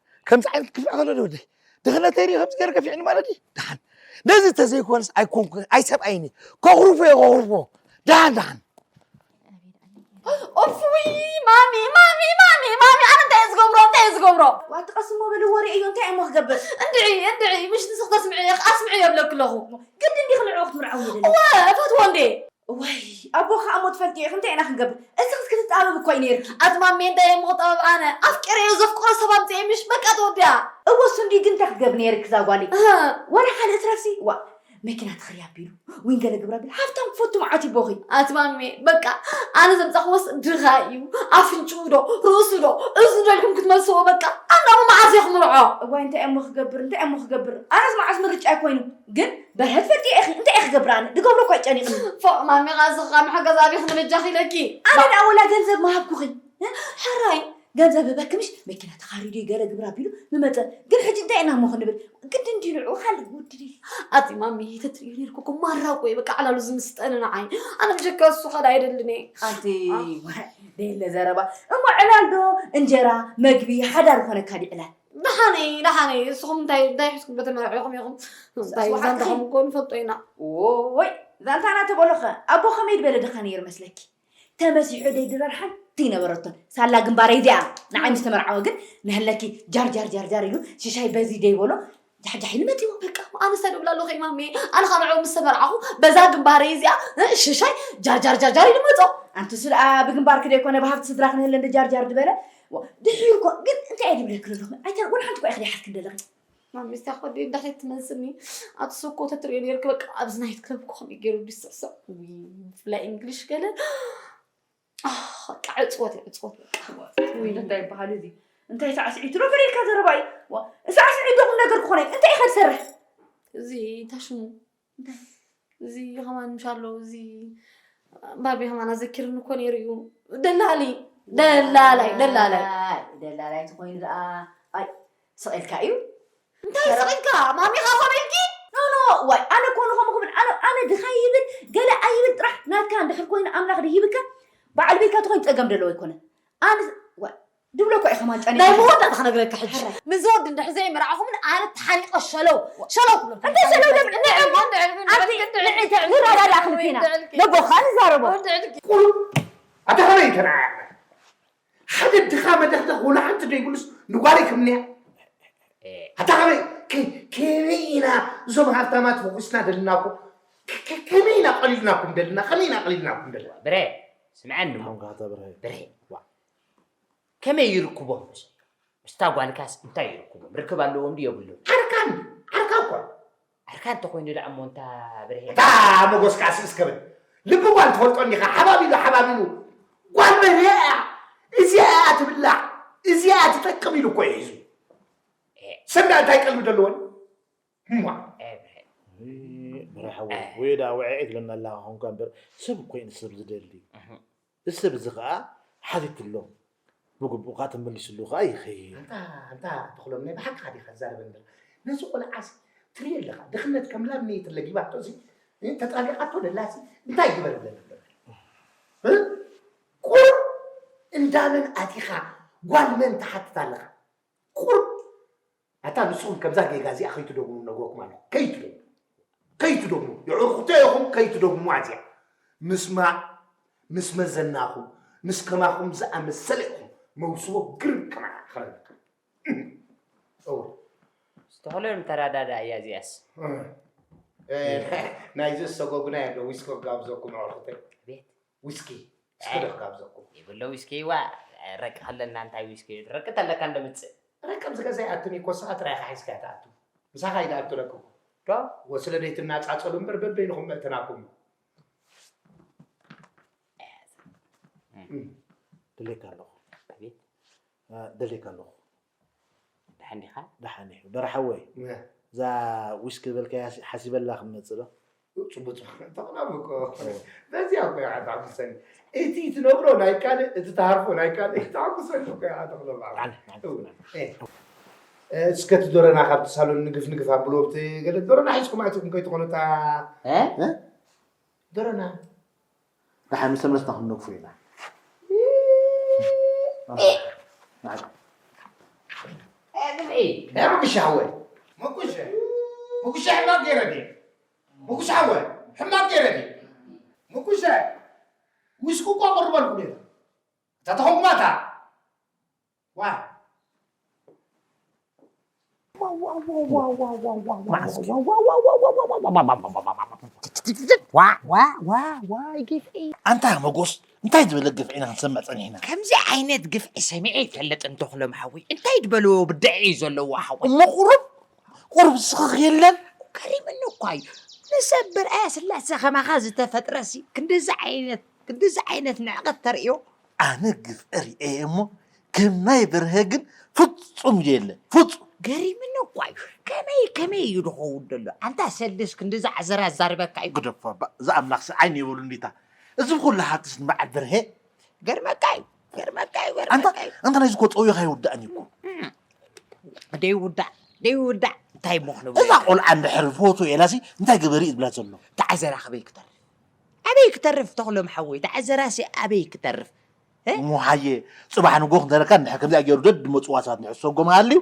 ከምዚ ዓይነት ክፍዕ ከሎ ዶ ወደይ? ድኽነተይ ርኢ ከምዚ ገይሩ ከፊዕኒ ማለት እዩ? ደሓን። ነዚ ተዘይኮነስ ኣይኮንኩን፣ ኣይሰብኣይን እዩ። ከኹርፎ እየ፣ ከኹርፎ። ደሓን፣ ደሓን። ኦፍ፣ ውይ፣ ማሚ፣ ማሚ፣ ማሚ፣ ማሚ፣ ኣነ እንታይ እየ ዝገብሮ? እንታይ እየ ዝገብሮ? ዋቲ ቀስሞ በሊ ወሬ እዩ እንታይ እሞ ክገብር? እንድዒ፣ እንድዒ፣ ምሽ ንስኽ ተስምዒ፣ ኣስምዒ የብለኪ ኣለኹ። ግድን ዲኺ ንዕኡ ክትምርዓው እዩ ደለኪ? እወ፣ እፈትዎ እንዴ። እዋይ ኣቦ ከዓ እሞ ትፈልጥዮ ኢኺ እንታይ ኢና ክንገብር? እዚ ክትጣበብ እኮ እዩ ነይርኪ። ኣቲ ማሜ እንታይ እየ ምኽጠበብ ኣነ? ኣፍቂረዮ ዘፍቅሮ ሰብ ኣምፅኤ ምሽ በቃ ተወዲኣ። እወ እሱ እንድዩ ግን እንታይ ክትገብር ነይርኪ እዛ ጓለይ? እህ። ወላ ካልእ ትረፍሲ? ዋ መኪና ትኽሪ ኣቢሉ ወይን ገለ ግብር ኣቢሉ ሃፍታም ክፈቱ መዓት ይቦኺ። ኣቲ ማሜ በቃ ኣነ ዘምፃኽዎስ ድኻ እዩ። ኣፍንጭኡ ዶ ርእሱ ዶ እዝኑ ዶ ኢልኩም ክትመልስዎ በቃ ኣናሙ መዓዝ እየ ክምርዖ? እዋይ እንታይ እሞ ክገብር እንታይ እሞ ክገብር ኣነስ መዓስ ምርጫ ኮይኑ ግን በርሀት ፈልጥየ ኢኺ እንታይ ኢኺ ክገብር ኣነ ድገብሮ እኳ እዩ ጨኒቕኒ። ፎእ ማሚቓ እዚ ኸዓ መሓገዚ ኣቢኺ ንበጃኺ ኢለኪ። ኣነ ደኣ ወላ ገንዘብ ምሃብኩኺ ሕራይ ገንዘብ ህበኪ ምሽ መኪና ተኻርዩ ድዩ ገለ ግብር ኣቢሉ ምመፀ ግን ሕጂ እንታይ ኢና እሞ ክንብል ግድን ድዩ ንዕኡ ካልእ ወዲ ድዩ። ኣቲ ማሚ ተትርእዮ ነይርኩ እኮ ማራ እኮ እዩ በቃ ዕላሉ ዝምስጠኒ ንዓይ። ኣነ ብጀካ እሱ ካልእ ኣይደልን እየ። ኣቲ ደየለ ዘረባ እሞ ዕላል ዶ እንጀራ መግቢ ሓዳር ይኾነካ ድዩ ዕላል። ደሓነይ ደሓነይ እስኹም እንታይ እንታይ ሒዝኩም ዶ ተመርዕኹም ኢኹም? እንታይ ዛንታኹም እኮ ንፈልጦ ኢና። ዎይ ዛንታና ተበሎኸ ኣቦ ከመይ ዝበለ ድኻ ነይሩ መስለኪ? ተመሲሑ ደይድረር ሓንቲ ይነበረቶን ሳላ ግንባረይ እዚኣ ንዓይ ምስ ተመርዓወ ግን ንህለኪ ጃር ጃር ጃር ጃር ኢሉ ሽሻይ በዚ ደይበሎ ጃሕጃሕ ኢሉ መፂዎ። በቃ ኣነስ ኣይደብላ ኣለኹ ኢማሜ ኣነ ካብ ንዕኡ ምስ ተመርዓኹ በዛ ግንባረይ እዚኣ ሽሻይ ጃር ጃር ጃር ጃር ኢሉ መፆ። ኣንቱስ ደኣ ብግንባርኪ ደይኮነ ብሃብቲ ስድራ ክንህለ እንደ ጃር ጃር ዝበለ ድሒሩ እኮ ግን እንታይ እየ ድብለኪ ዘለኹ ኣይተ ወላ ሓንቲ እኳ ኢኺ ደይሓዝክን ዘለኺ። ማሚስታ ኮዲ እንዳኸይ ትመልስኒ ኣቲ ሱኮ ተትሪኦ ነይርክ በቃ ኣብዚ ናይት ክለብ ኮም ገይሩ ድስዕስዕ ብፍላይ እንግሊሽ ገለ በቃ ዕፅወት ዕፅወት በቃ እንታይ ይበሃል እዚ እንታይ ሳዕስዒቱ ዶ ፈሪድካ ዘረባ እዩ ሳዕስዒት ዶ ቁም ነገር ክኾነ እንታይ ኢኻ ትሰርሕ እዚ ታሽሙ እዚ ከማን ምሻሎ እዚ ባቢ ከማን ኣዘኪርኒ እኮ ነይሩ እዩ ደላሊ ደላላይ ደላላይ ደላላይ ተኮይኑ ደኣ ኣይ ስቕ ኢልካ እዩ እንታይ ስቕ ኢልካ ማሚኻ ኮነ ኢልኪ ኖ ኖ ዋይ ኣነ ኮኑ ከምኡ ክብል ኣነ ኣነ ድኻ ይብል ገለ ኣይብል ጥራሕ ናትካ እንድሕር ኮይኑ ኣምላኽ ድሂብካ በዓል ቤትካ ተኮይኑ ፀገም ደለዎ ኣይኮነን ኣነ ዋይ ድብሎ እኮ ኢኻ ማንጫኒ ናይ መወዳእታ ክነግረካ ሕጂ ምዝ ወዲ እንድሕር ዘይምርዓኹምን ኣነ ተሓኒቐ ሸለው ሸለው ክብለኩም እንታይ ሸለው ደም ንዕሞ ኣንቲ ንዕተ ንረዳዳእኩም ፊና ነቦኻ ንዛረቦ ቁሩብ ኣታ ከመይ ተነዓያዕና ሓደ ድኻ መደኽደኽ ወላ ሓንቲ ደይብሉስ ንጓለይ ክምንያ ኣታ ከመይ ከመይ ኢና እዞም ሃብታማት ፈጒስና ደልናኩም ከመይ ኢና ቀሊልናኩም ደልና ከመይ ኢና ቀሊልናኩም ደልና ብረ ስምዐኒ እሞ ብረ ከመይ ይርክቦም ምስታ ጓልካስ እንታይ ይርክቦም ርክብ ኣለዎም ድዩ የብሎም ዓርካን ዓርካ እኮ ዓርካ እንተኮይኑ ደኣ እሞ እንታ ብርሄ እታ መጎስካ ስእስ ከብል ልቢ ጓል ትፈልጦ እንዲኻ ሓባቢሉ ሓባቢሉ ጓል መን እያ እዚኣ እያ ትብላዕ እዚኣ እያ ትጠቅም ኢሉ እኮ እዩ ሒዙ ሰብ ደኣ እንታይ ቀልቢ ደለዎን እማ ብርሃወ ወይ ደኣ ውዕዒ ትብለና ኣለኻ ኾንካ እምበር ሰብ እኮ እዩ ንሰብ ዝደሊ እዚ ሰብ እዚ ኸዓ ሓቲትሎም ብግቡእ ከዓ ተመሊስሉ ከዓ ይኸይድ ኣንታ ኣንታ ተኽሎም ናይ ብሓቅኻ ዲኻ ትዛረበኒ ዘለኻ ነዚ ቆልዓሲ ትርኢ ኣለኻ ድኽነት ከም ላም ነይቲ ለጊባቶ እዚ ተጣቢቓቶ ደላሲ እንታይ ግበር ብለና ቁሩብ እንዳመን ኣቲኻ ጓል መን ትሓትት ኣለኻ ቁሩብ ኣታ ንስኹም ከምዛ ጌጋ እዚኣ ከይትደግሙ ነግረኩም ኣለኹ ከይትደግሙ ከይትደግሙ፣ የዕርኹቶ ኢኹም ከይትደግሙ ኣዚያ። ምስማዕ ምስ መዘናኹም፣ ምስ ከማኹም ዝኣመሰለ ኢኹም መውስቦ ግርም ከማና ክረብካ። እወ። ዝተኽሎም ተረዳዳ እያ እዚኣስ። እ፣ ናይዚ ዝሰጎጉና ኣሎ፣ ዊስኪ ክጋብዘኩም ኣዕርኹተይ። ቤት። ዊስኪ፣ ዊስኪ ዶ ክጋብዘኩም? ይብሎ ዊስኪ ዋ፣ ረቂ ከለና እንታይ ዊስኪ? ረቂ ተለካ እንደምጽእ። ረቂ ኣብዚ ገዛ ይኣቱን እኮ፣ ንስኻ ጥራይ ኢኻ ሒዝካ ትኣቱ። ምሳኻ እዩ ዝኣቱ ረቂ እኮ። ዶ? ወስለ ደይትናጻጸሉ እምበር በበይንኹም መእተናኩም። እም። ደልየካ ኣለኹ። ኣቤት። እ፣ ደልየካ ኣለኹ። ደሓን ዲኻ? ደሓን እየ። በርሓወይ፣ እ። እዛ ዊስኪ ዝበልካያ ሲ-፣ ሓሲበላ ክመጽእ ዶ? ጽቡቅ፣ ጽቡቅ። ተቕረብ እኮ። እ። በዚኣ እኮ እያ ተሓጉሰኒ። እቲ ትነብሮ ናይ ካልእ፣ እቲ ትሃርፎ ናይ ካልእ። ተሓጉሰኒ እኮ እያ ተቕረብ። ደሓን፣ ደሓን። እው። እ። እ፣ እስከ እቲ ዶረና ካብቲ ሳሎን ንግፍ ንግፍ ኣብልዎ፣ ኣብቲ ገለ ዶረና ሒዝኩም ኣይትኹን ከይትኾኑ እታ እ? እ? ዶረና። ደሓን ምስ ተመለስና ክንነግፎ ኢና። እ፣ ግፍዒ። ናይ መጉሻ ሓወይ። መጉሻ። መጉሻ ሕማቅ ገይረ ድየ? መጉሻ ሓወይ። ሕማቅ ገይረ ድየ? መጉሻ። ዊስኪ እኮ ኣቕርበልኩም እየ። እታ ተኾንኩማ እታ። ዋ። ዋ፣ ዋ፣ ዋ፣ ዋ፣ ግፍዒ። ኣንታ መጎስ፣ እንታይ ዝበለ ግፍዒ ኢና ክንሰምዕ ጸኒሕና? ከምዚ ዓይነት ግፍዒ ሰሚዐ ይፈልጥን ተኽሎም ሓወይ። እንታይ ዝበልዎ ብድዐ እዩ ዘለዎ ሓወይ? እሞ ቁሩብ፣ ቁሩብ ስኽኽ የለን? ገሪምኒ እኳ እዩ። ንሰብ ብርኣያ ስላሰ ከማኻ ዝተፈጥረሲ ክንድዚ ዓይነት፣ ክንድዚ ዓይነት ንዕቀት ተርእዮ? ኣነ ግፍዒ ርእየ እሞ ከም ናይ በርሀ ግን ፍጹም የለን፣ ፍጹም። ገሪምኒ እኳ እዩ። ከመይ፣ ከመይ እዩ ዝኸውን ዘሎ? ኣንታ ሰልድስ ክንድዚ ዓዘራ ዛርበካ እዩ። ግደፎ እባ፣ እዛ ኣምላኽሲ ዓይኒ የብሉ እንዲታ። እዚ ኩሉ ሃብትስ ንበዓል በርሀ? ገርመካ እዩ፣ ገርመካ እዩ፣ ኣንታ፣ ገርመካ እዩ። ኣንታ ናይዚ እኮ ጸውዮኻ ኣይውዳእን እዩ እኮ። እም። ደይውዳእ፣ ደይውዳእ። እንታይ እሞ ክንብሎ እዛ እዩ? ቆልዓ እንድሕር ፎቶ ኤላሲ እንታይ ገበሪ እዩ ዝብላ ዘሎ? ተዓዘራ ከበይ ክተርፍ? ኣበይ ክተርፍ ተኽሎም ሓወይ? ተዓዘራሲ ኣበይ ክተርፍ? እ? እሞ ሃየ፣ ጽባሕ ንጎ ክንደረካ እንድሕር ከምዚኣ ገይሩ ደድ መጽዋ ሰባት እንድሕር ዝሰጎም ሃልዩ፣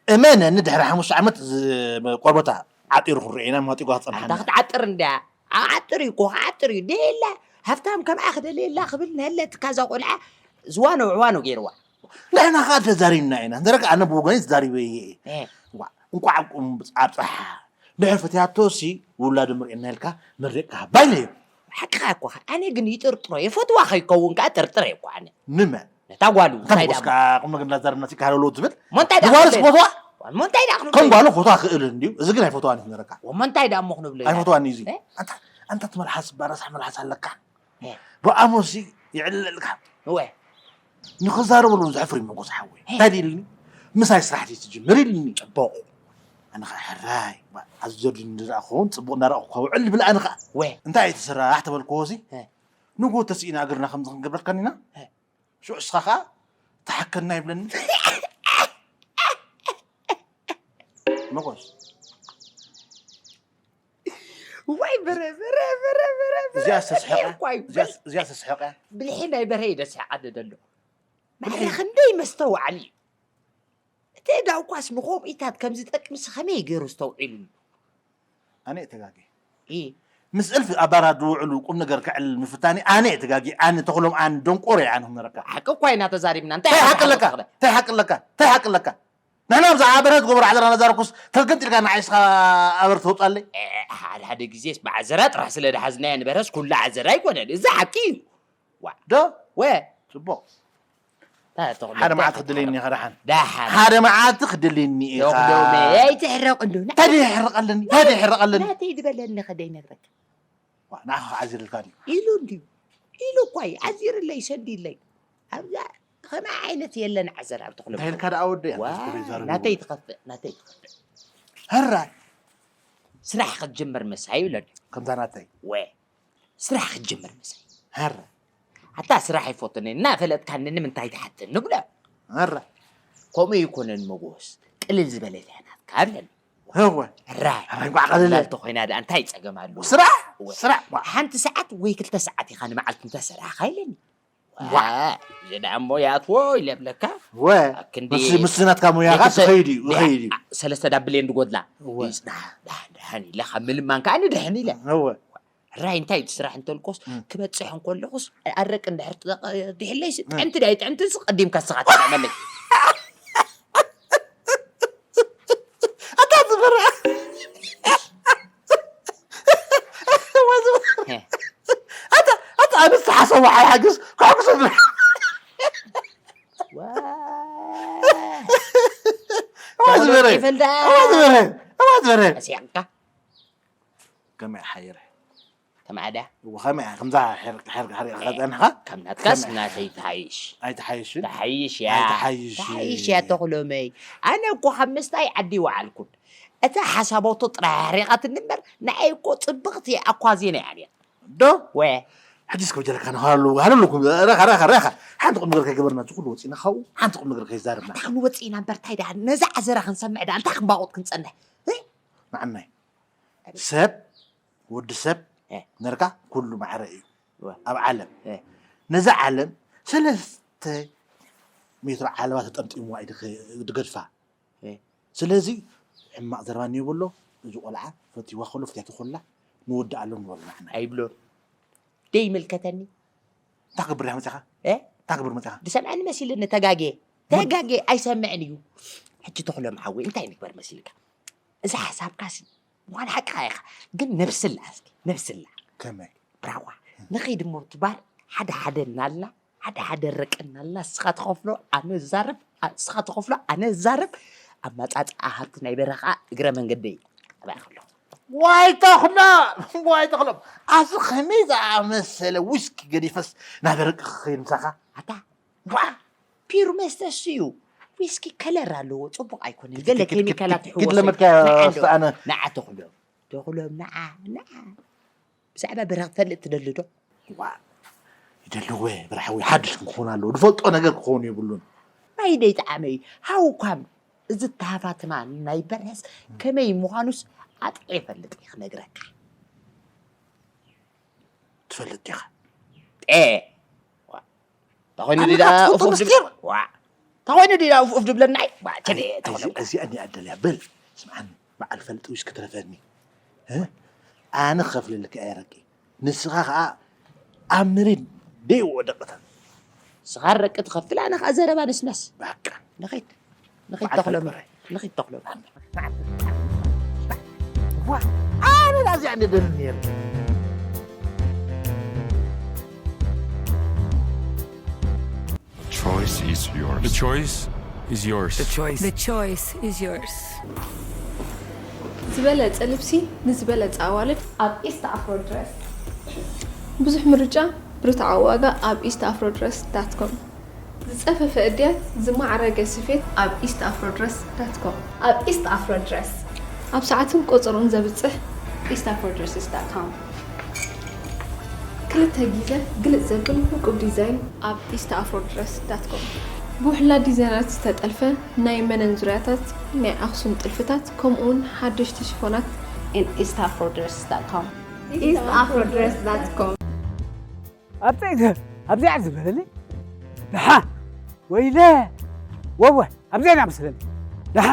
እመነኒ ድሕሪ ሓሙሽተ ዓመት ዝ-፣ ቆርበታ ዓጢሩ ክንሪኦ ኢና፣ ማጢጓ ክጸንሓና። ኣንታ ክትዓጥር እንድያ። ዓጥር እዩ እኮ፣ ክዓጥር እዩ። ደየላ፣ ሃብታም ከምኣ ክደልየላ ክብል ነለትካ እዛ ቆልዓ ዝዋኖ ዕዋኖ ገይርዋ። ንሕና ከኣ ተዛሪብና ኢና። ንደረካ ኣነ ብወገነይ ተዛሪበ እየ። እ። ዋ፣ እንቋዕ ኣብጽሓ። ድሕር ፈትያቶ ሲ ውላዱ ምርኤና ኢልካ መርቕ ሃባ ኢለዮ። ሓቅኻ እኮ፣ ኣነ ግን ይጥርጥሮ እየ። ፈትዋ ከይከውን ከኣ ጥርጥረ እኮ ኣነ። ንመን? ነታ ጓሉ፣ እንታይ እንታይ ደኣ ደኣ እሞ? ቁም ነገር እንዳዛረብና ሲ ካለሎ ትብል? እሞ እንታይ ደኣ ንጓሉ ክንብል? ፎቶዋ? እሞ እንታይ ደኣ ክንብል? ከም ጓሉ ፎቶዋ ክእል እንድዩ። እዚ ግን ኣይፈትዋን እዩ ነረካ። እሞ እንታይ ደኣ እሞ ክንብሎ ኢና? ኣይፈትዋን እዩ እዚ። እ? ኣንታ፣ ኣንታ ትመልሓስ ባራሳሕ መልሓስ ኣለካ። እ። ብኣሞሲ ይዕለልካ። እወ። ንኽዛረበሉ ዘሕፍር እዩ መጎስ ሓወይ። እ። እንታይ ድልኒ? ምሳይ ስራሕ ድዩ ትጅምር ኢልኒ። ጽቡቕ። ኣነ ኸዓ ሕራይ፣ ባ-፣ ኣዝዮ ድን ዝረኣ ክኸውን ጽቡቕ እናረኣኹ ክውዕል ይብል ኣነ ኸዓ። ወ። እንታይ እቲ ስራሕ ተበልክዎ ሲ? እ። ንግሆ ተስኢና እግርና ከምዚ ክንገብረልካ ኢና። እ። ሽዑ እስኻ ኸዓ ተሓከና ይብለኒ። መጎስ። ዋይ በረ፣ በረ፣ በረ፣ በረ፣ በረ። እዚኣ ዝተስሕቐ፣ እኳ እዩ። እዚኣ፣ እዚኣ ዝተስሕቐ። ብልሒ ናይ በረ እዩ ደስሕቐኒ ዘሎ። ብልሒ? ማዕረ ክንደይ መስተውዓሊ እዩ። እቲ ዕዳ እኳስ ንኸምኡታት ከም ዝጠቅምሲ ከመይ ገይሩ ዝተውዒሉሉ? ኣነ እየ ተጋግየ። እ። ምስ እልፊ ኣባላት ዝውዕሉ ቁም ነገር ከዕልል ምፍታኒ ኣነ እየ ተጋግየ። ኣነ ተኽሎም ኣነ ደንቆሮ እየ ኣነ ክመረካ። ሓቂ እኳ ኢና ተዛሪብና። እንታይ እንታይ ሓቂ ሓቂ ኣለካ? ኣለካ? እንታይ ሓቂ ኣለካ? እንታይ ሓቂ ኣለካ? ንሕና ብዛዕባ በርሀ ዝገበሮ ዓደራ እናዛረብኩስ ተገንጢልካ ንዓይ እስኻ ኣበር ተውጻለይ? እ፣ ሓደ ሓደ ግዜስ ብዓዘራ ጥራሕ ስለ ዝሓዝናዮ ንበርሀስ ኩሉ ዓዘራ ኣይኮነን። እዚ ሓቂ እዩ። ዋ። ዶ? ወ። ጽቡቕ። እንታይ ተቕሎ? ሓደ መዓልቲ ክደልየኒ ኢኻ ደሓን። ደሓን። ሓደ መዓልቲ ክደልየኒ ኢኻ። ዶቕዶመ፣ ኣይትሕረቕ እንዶ። እንታይ ደይ ይሕረቐለኒ? እንታይ ደይ ይሕረቐለኒ? ናተይ ዝበለኒ ከ ደይነግረካ? ዋ፣ ንዓኻ ክዓዚረልካ ድዩ? ኢሉ እንድዩ። ኢሉ እኳ እዩ። ዓዚርለይ፣ ሰዲለይ። ኣብዛ ኸመይ ዓይነት የለን ዓዘር ኣብ ተኽሎ እንታይ ኢልካ ደኣ ወደይ? ዋ፣ ኣንተ ዝዛረብ ናተይ ይብሉ። ትኸፍእ፣ ናተይ ትኸፍእ። ሕራይ። ስራሕ ክትጅምር ምሳይ ይብለኒ። ከምዛ ናተይ። ወ፣ ስራሕ ክትጅምር ምሳይ። ሕራይ። ኣታ ስራሕ ኣይፈቱን እየ፣ እናፈለጥካኒ ንምንታይ ትሓትኒ ብሎ። ኧረ። ከምኡ ኣይኮነን መጎስ፣ ቅልል ዝበለት እያ ናትካ ብለኒ። እወ። ራይ። ራይ ጓዕ ቀለለ። ላልተ ኮይና ደኣ እንታይ ጸገም ኣለዎ? ስራሕ? እወ። ስራሕ፣ ጓዕ። ሓንቲ ሰዓት ወይ ክልተ ሰዓት ኢኻ ንመዓልቲ እንተሰራሕካ ኢለኒ። ዋ። እዚ ደኣ እሞ ይኣትዎ ኢለ እብለካ። ወ ኣብ ክንዲ ምስ ምስ ናትካ ሙያ ከኣ ቤተሰብ ትኸይድ እዩ ድያ- ይኸይድ እዩ። ሰለስተ ዳብሌን ድጎድላ እወ። ይጽናሕ፣ ዳሕ- ዳሕን ኢለ ካብ ምልማን ከኣ ንድሕን ኢለ እወ። ራይ እንታይ እቲ ስራሕ እንተልኮስ እም። ክበጽሕ እንከለኹስ ኣረቂ እንድሕር ትጠቐ- ድሕለይስ እም። ጥዕምቲ ድያ ኣይጥዕምቲ ንስ ቀዲምካ ንስኻ ትጠዕመለይ። ኣታ ዝበረ ኣታ ኣታ ኣነስ ሓሰቡ ሓሓግስ ክሕግሶ ዝበረ ዋ። እዋ ዝበረ ይፈልዳ። እዋ ዝበረ እዋ ዝበረ ኣስያምካ ከመይ ሓይረ ከመዓዳ እዋ ከመይ ከምዛ ሕርቅ ሕርቅ ሕርቅ ከጸንሓ ከም ናትካስ ናተይ ትሓይሽ ኣይትሓይሽን ትሓይሽ እያ ኣይትሓይሽ ትሓይሽ እያ ተኽሎመይ። ኣነ እኮ ካብ ምስታይ ዓዲ ይወዓልኩን እታ ሓሳቦቶ ጥራይ ኣሕሪቓትኒ እምበር ንዓይ እኮ ጽብቕቲ ኣኳዜና እያ ነይራ። ዶ ወ ሕጂ እስከ በጀለካ ንኻሉ ሃለሉኩም ረኻ ረኻ ረኻ ሓንቲ ቁም ነገር ከይገበርና እዚ ኩሉ ወፂና ካብኡ ሓንቲ ቁም ነገር ከይዛረብና እንታይ ክንወፅእ ኢና እምበር እንታይ ደኣ ነዛ ዓዘራ ክንሰምዕ ደኣ እንታይ ክንባቑጥ ክንፀንሕ ንዓናይ ሰብ ወዲ ሰብ እ። ነርካ ኩሉ ማዕረ እዩ እወ። ኣብ ዓለም እ። ነዛ ዓለም ሰለስተ ሜትሮ ዓለባ ተጠምጢምዋ እዩ ድኸ- ድገድፋ እ። ስለዚ ሕማቕ ዘረባ እኒኦ በሎ እዚ ቆልዓ ፈትዋ ከሎ ፍትያቱ ከላ ንወዲ ኣሎ ንበሎ ንዓና ኣይብሎን ደይምልከተኒ እንታይ ክገብር ኢኻ መፂኻ እ? እንታይ ክገብር መፂኻ ዝሰምዐኒ መሲልኒ ተጋጌ ተጋጌ ኣይሰምዕን እዩ ሕጂ ተኽሎም ሓወይ እንታይ ንግበር መሲልካ እዚ ሓሳብካሲ ምዃን ሓቅኻ ኢኻ ግን ነብስላ እስኪ ነብስላ ከመይ ብራዋ ንኸይድ እሞ ትባል ሓደ ሓደ እናልና ሓደ ሓደ ረቀናልና ንስኻ ትኸፍሎ ኣነ ዛረብ ንስኻ ትኸፍሎ ኣነ ዛረብ ኣማፃፅኣ ሃብቲ ናይ በረኻ እግረ መንገደይ ኣባይ ከሎ ዋይ ተኽሎም ዋይ ተኽሎም ኣዚ ከመይ ዝኣመሰለ ዊስኪ ገዲፈስ ናብ ደረቂ ክኸይድ ምሳኻ ኣታ ዋ ፒሩ መስተ እሱ እዩ ዊስኪ ከለር ኣለዎ ፅቡቅ ኣይኮነን ገለ ኬሚካላት ይሕወሶ ንዓ ተኽሎም ተኽሎም ንዓ ንዓ ብዛዕባ በረኽ ትፈልጥ ትደሊ ዶ? ዋ ይደልወ ብርሓዊ ሓድሽ ክኾን ኣለዎ ዝፈልጦ ነገር ክኾን የብሉን። ማይ ደይጠዓመ እዩ ሃውኳም እዚ ተሃፋትማ ናይ በርሀስ ከመይ ምዃኑስ ኣጥዒ ይፈልጥ እየ ክነግረካ። ትፈልጥ ዲኻ? ጤ ተኾይኑ ኣነ ዲዳ ካብ ትፈልጦ ኡፍ ኡፍ ድብል- ምስጢር? ዋ ተኾይኑ ዲዳ ኡፍ ኡፍ ድብለና እዩ ዋ ቸሌ ተኾይኑ እዚኣ እኒኣ ደልያ በል ስምዓኒ በዓል ፈልጥ ዊስኪ ትረፈኒ እ? ኣነ ክኸፍለልካ እየ ረቂ ንስኻ ከዓ ኣብ መሬት ደይወደቕታ ንስኻ ረቂ ትኸፍል ኣነ ከዓ ዘረባ ነስነስ በቃ ንኸይድ ንኸይድ ተኽሎም ንኸይድ ተኽሎም ኣነ እዚኣ እንደ ደል ነይሩ Choice is yours. The choice is yours. The choice. The choice is yours. ዝበለጸ ልብሲ ንዝበለጸ ኣዋልድ ኣብ ኢስት ኣፍሮ ድረስ። ብዙሕ ምርጫ ብርትዓዊ ዋጋ ኣብ ኢስት ኣፍሮ ድረስ ዳት ኮም። ዝጸፈፈ እድያት ዝማዕረገ ስፌት ኣብ ኢስት ኣፍሮ ድረስ ዳት ኮም። ኣብ ኢስት ኣፍሮ ድረስ ኣብ ሰዓትን ቁጽርን ዘብጽሕ ኢስት ኣፍሮ ድረስስ ዳት ኮም። ክልተ ግዘ ግልጽ ዘብል ውቁብ ዲዛይን ኣብ ኢስት ኣፍሮ ድረስ ዳት ኮም። ብውሕላት ዲዛይነራት ዝተጠልፈ ናይ መነን ዙርያታት፣ ናይ ኣኽሱም ጥልፍታት ከምኡውን ሓደሽቲ ሽፎናት in east afro dress dot com. East Afro Dress dot com. ኣብፀይ ኣብዚኣ ዝበለኒ ደሓ ወይለ ወወ ኣብዚኣ ኢና መስለኒ ደሓ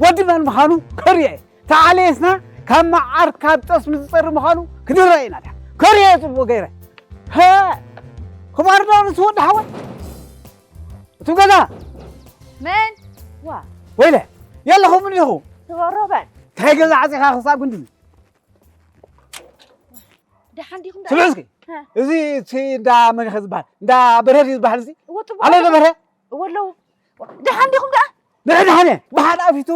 ወዲ መን ምዃኑ ከርእየ ተዓልየስና ካብ መዓር ካብ ጠስሚ ዝፀሪ ምዃኑ ክንረአ ኢና ድሓ ከርእየ ፅቡቅ ገይረ ሀ ክባር ዶ ንስ ወዲ ሓወይ እቱ ገዛ መን ዋ ወይለ የለኹም እንዲኹ ትበሮበን እንታይ ገዛ ዓፂኻ ክሳብ ክንድዚ ደሓን ዲኹም ደኣ? ስምዕ እስኪ፣ ሀ። እዚ እቲ እንዳ መን ኢኸ ዝበሃል? እንዳ በርሀ ድዩ ዝበሃል እዚ? እወ፣ ጽቡቕ ኣሎ ኣሎ። ዶ በርሀ? እወ፣ ኣለዉ። ደሓን ዲኹም ደኣ? ንሕና ደሓን እየ። ብሓደ ኣፊቱ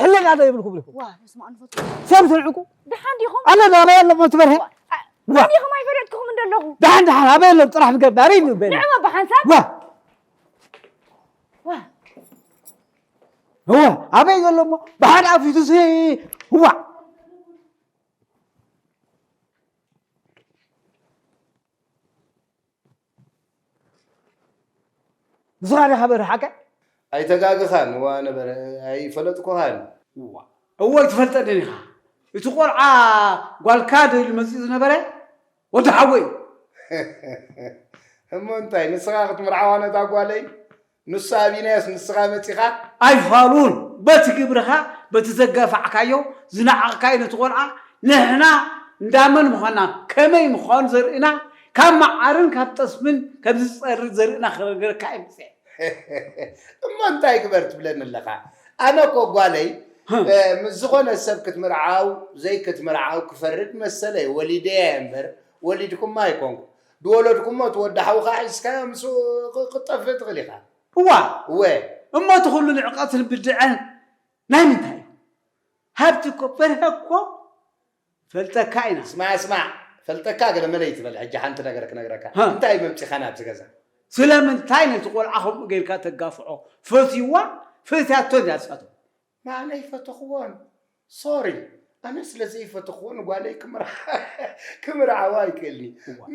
ሕልና ዶ ይብልኩም ኢኹም? ዋ፣ በስመ ኣብ ወመንፈስ ቅዱስ። ሰብ ትንዕቁ? ደሓን ዲኹም? ኣሎ ዶ ኣበይ ኣሎ እቲ በርሀ? ዋ፣ ዋ። ኣበይ ኢኹም ኣይፈለጥኩኹም እንደለኹ? ደሓን ደሓን ኣበይ ኣሎ ጥራሕ ንገር ኣበይ እዩ በል? ንዕመ ብሓንሳብ? ዋ። ዋ። እወ ኣበይ ዘሎ እሞ ብሓደ ኣፊቱ ሲ ዋ። ንስኻ ዲኻ በርሀ ሓቀ? ኣይተጋገኻን እዋ ነበረ ኣይፈለጥኩኻን። እዋ እወ ኣይትፈልጠንን ኢኻ። እቲ ቆልዓ ጓልካ ዶ ኢሉ መጺኡ ዝነበረ ወዲ ሓወይ እዩ። እሞ እንታይ ንስኻ ክትምርዓዋ ነታ ጓለይ? ንሱ ኣብዩናዮስ ንስኻ መጺኻ? ኣይፋሉን። በቲ ግብርኻ በቲ ዘጋፋዕካዮ ዝነዓቕካዮ ነቲ ቆልዓ ንሕና እንዳመን ምዃንና ከመይ ምዃኑ ዘርእና ካብ መዓርን ካብ ጠስምን ከምዚ ዝጸርግ ዘርእና ክነግረካ እየ መጺአ። እሞ እንታይ ግበር ትብለኒ ኣለኻ? ኣነ እኮ ጓለይ ምስ ዝኾነ ሰብ ክትምርዓው ዘይክትምርዓው ክፈርድ መሰለይ። ወሊደያ እምበር ወሊድኩማ ኣይኮንኩ። ድወለድኩሞ እቲ ወዲ ሓውኻ ሒዝካዮ ምስኡ ክጠፍእ ትኽእል ኢኻ። እዋ እወ እሞ እቲ ኩሉ ንዕቐትን ብድዐን ናይ ምንታይ እዩ? ሃብቲ እኮ በርሀ እኮ ፈልጠካ ኢና። ስማዕ ስማዕ ፈልጠካ ገለ መለ ይትበል። ሕጂ ሓንቲ ነገር ክነግረካ። ሃ። እንታይ መምፂኻ ናብዚ ገዛ? ስለምንታይ ነቲ ቆልዓ ከምኡ ጌርካ ተጋፍዖ? ፈትይዋ ፈትያቶ እያ ንሳቶ። ንዓነይ ፈተኽዎን ሶሪ ኣነ ስለ ዘይፈተኽዎ ንጓለይ ክምርዓዋ ይክእልኒ።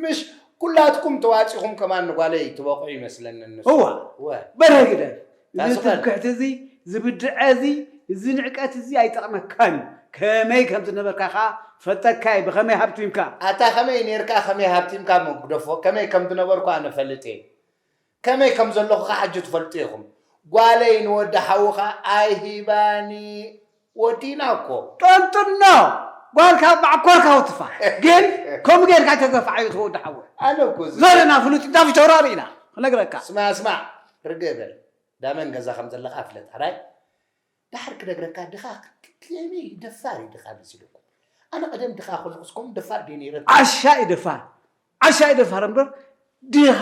ምሽ ኩላትኩም ተዋፂኹም ከማን ንጓለይ ትበቑ ይመስለኒ። ንሱ እዋ እወ በርሀ ግደፍ። እዚ ታስቐል። ትምክሕቲ እዚ ዝብድዐ እዚ እዚ ንዕቀት እዚ ኣይጠቕመካን እዩ። ከመይ ከም ዝነበርካ ከዓ ፈልጠካ እየ። ብኸመይ ሃብቲምካ ኣታ ከመይ ኔርካ ከመይ ሃብቲምካ መግደፎ ከመይ ከም ዝነበርኩ ኣነ ፈልጥ እየ። ከመይ ከም ዘለኹ ከዓ ሕጂ ትፈልጡ ኢኹም። ጓለይ ንወዲ ሓውኻ ኣይሂባኒ ወዲና እኮ። ጠንጥኖ ጓልካ ማዕኮርካ ወትፋ ግን ከምኡ ጌርካ ተገፍዓዮ እቲ ወዲ ሓወይ ኣነ እኮ እዚ ዘረና ፍሉጥ እንዳፊተውራሪ ኢና ክነግረካ ስማ ስማ ርግእ በል ዳመን ገዛ ከም ዘለኻ ፍለጥ ሕራይ ዳሕር ክነግረካ ድኻ ከመይ ደፋር እዩ ድኻ መሲሉኩም ኣነ ቀደም ድኻ ከለኹስ ከምኡ ደፋር ድየ ነይረ ዓሻ እዩ ደፋር ዓሻ እዩ ደፋር እምበር ድኻ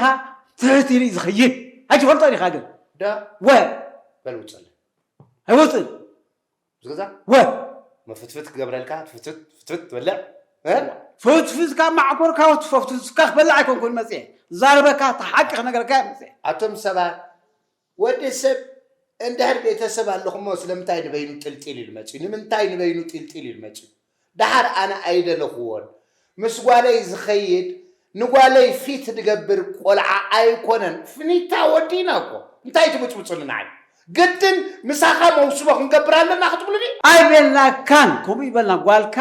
ትሕት ኢሉ እዩ ዝኸይድ ኣይትፈልጦ ዲኻ ግን ደ ወ በል ውፅለ ኣይወፅን ዝገዛ ወ መፍትፍት ክገብረልካ ፍትፍት ፍትፍት ትበልዕ እ? ፍትፍትካ ማዕኮርካ ወትፎ ፍትፍትካ ክበልዕ ኣይኮንኩን መፅየ ዛረበካ ተሓቂ ክነገረካ እየ መፅየ ኣቶም ሰባት ወዲ ሰብ እንድሕር ቤተሰብ ኣለኹሞ ስለምንታይ ንበይኑ ጥልጢል ኢሉ መፅዩ ንምንታይ ንበይኑ ጥልጢል ኢሉ መፅዩ ደሓር ኣነ ኣይደለኽዎን ምስ ጓለይ ዝኸይድ ንጓለይ ፊት ዝገብር ቆልዓ ኣይኮነን ፍኒታ ወዲና እኮ እንታይ ትብፅብፁኒ ንዓይ ግድን ምሳኻ መውስቦ ክንገብር ኣለና ክትብሉኒ ኣይበልናካን ከምኡ ይበልና ጓልካ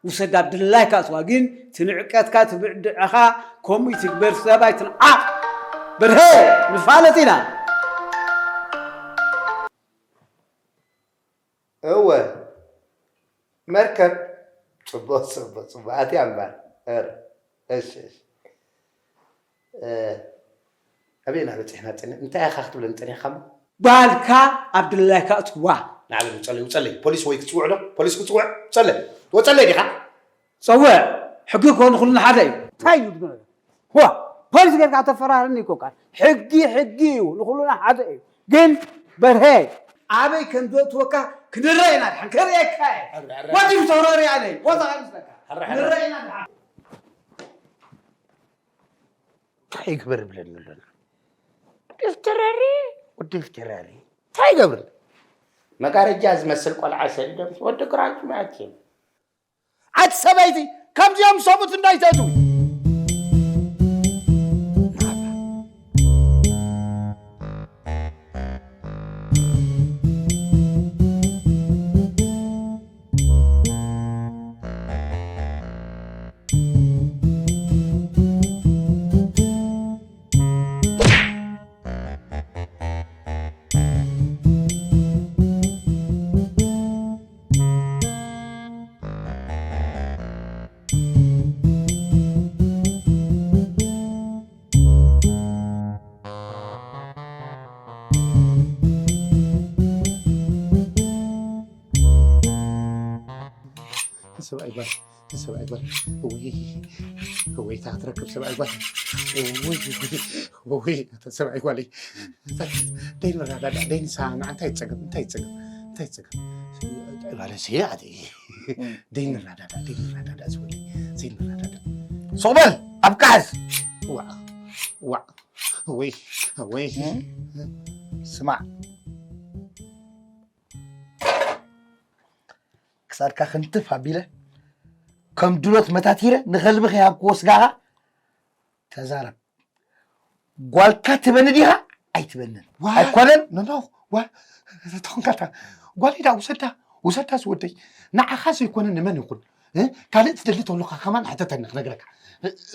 ውሰዳ ድላይካ እትዋ ግን ትንዕቀትካ ትብዕድዕኻ ከምኡ ይትግበር ሰብ ኣይትንዓቕ በርሀ ንፋለጥ ኢና እወ መርከብ ፅቡቅ ፅቡቅ ፅቡቅ ኣትያ እምበር እሺ እሺ ኣበየና በፂሕና ፀኒሕ እንታይ ኢኻ ክትብለኒ ፀኒሕካ እሞ ጓልካ ኣብ ድላይካ እትዋ ናዕበል ውፀለይ ውፀለይ ፖሊስ ወይ ክፅውዕ ዶ ፖሊስ ክፅውዕ ውፀለይ ትወፀለይ ዲኻ ፀውዕ ሕጊ እኮ ንኩልና ሓደ እዩ እንታይ እዩ ዝግበር ዋ ፖሊስ ጌርካ ተፈራርኒ እኮ ቃል ሕጊ ሕጊ እዩ ንኩሉና ሓደ እዩ ግን በርሄ ኣበይ ከም ዘእትወካ ክንረአ ኢና ድሓን ከርእየካ እየ ወዲ ተውረሪ ኣነ ቦታ ኣይምስለካ ንረአ ኢና ድሓን እንታይ ይግበር ብለኒ ኣሎና ደፍተራሪ ወዲ ደፍተራሪ እንታይ ይገብር መጋረጃ ዝመስል ቆልዓ ሰዲዶም ወዲ ግራጅ ማያት እዮም ኣቲ ሰበይቲ ከምዚኦም ሰቡት እንዳይተእትዊ ሰብኣይ ጓል ሰብኣይ ጓል ወይ ወይ ታትረክብ ሰብኣይ ጓል ወይ ወይ ሰብኣይ ጓል ደይ ንረዳዳ ደይ ንሰማማዕ እንታይ ይፀገም እንታይ ይፀገም እንታይ ይፀገም ዕባለ ስየ ኣደ ደይ ንረዳዳ ደይ ንረዳዳ ዝወለ ዘይንረዳዳ ሶበል ኣብ ካሕስ ዋ ዋ ወይ ወይ ስማዕ ክሳድካ ክንትፍ ኣቢለ ከም ድሎት መታቲረ ንኸልቢ ከይሃብክዎ ስጋኻ ተዛረብ ጓልካ ትበኒ ዲኻ ኣይትበንን ኣይኮነን ኖኖ ጓል ተኾንካታ ጓል ኢዳ ውሰዳ ውሰዳ ዝወደይ ንዓኻ ዘይኮነ ንመን ይኹን ካልእ ትደሊ ተብሉካ ከማን ሕተተኒ ክነግረካ።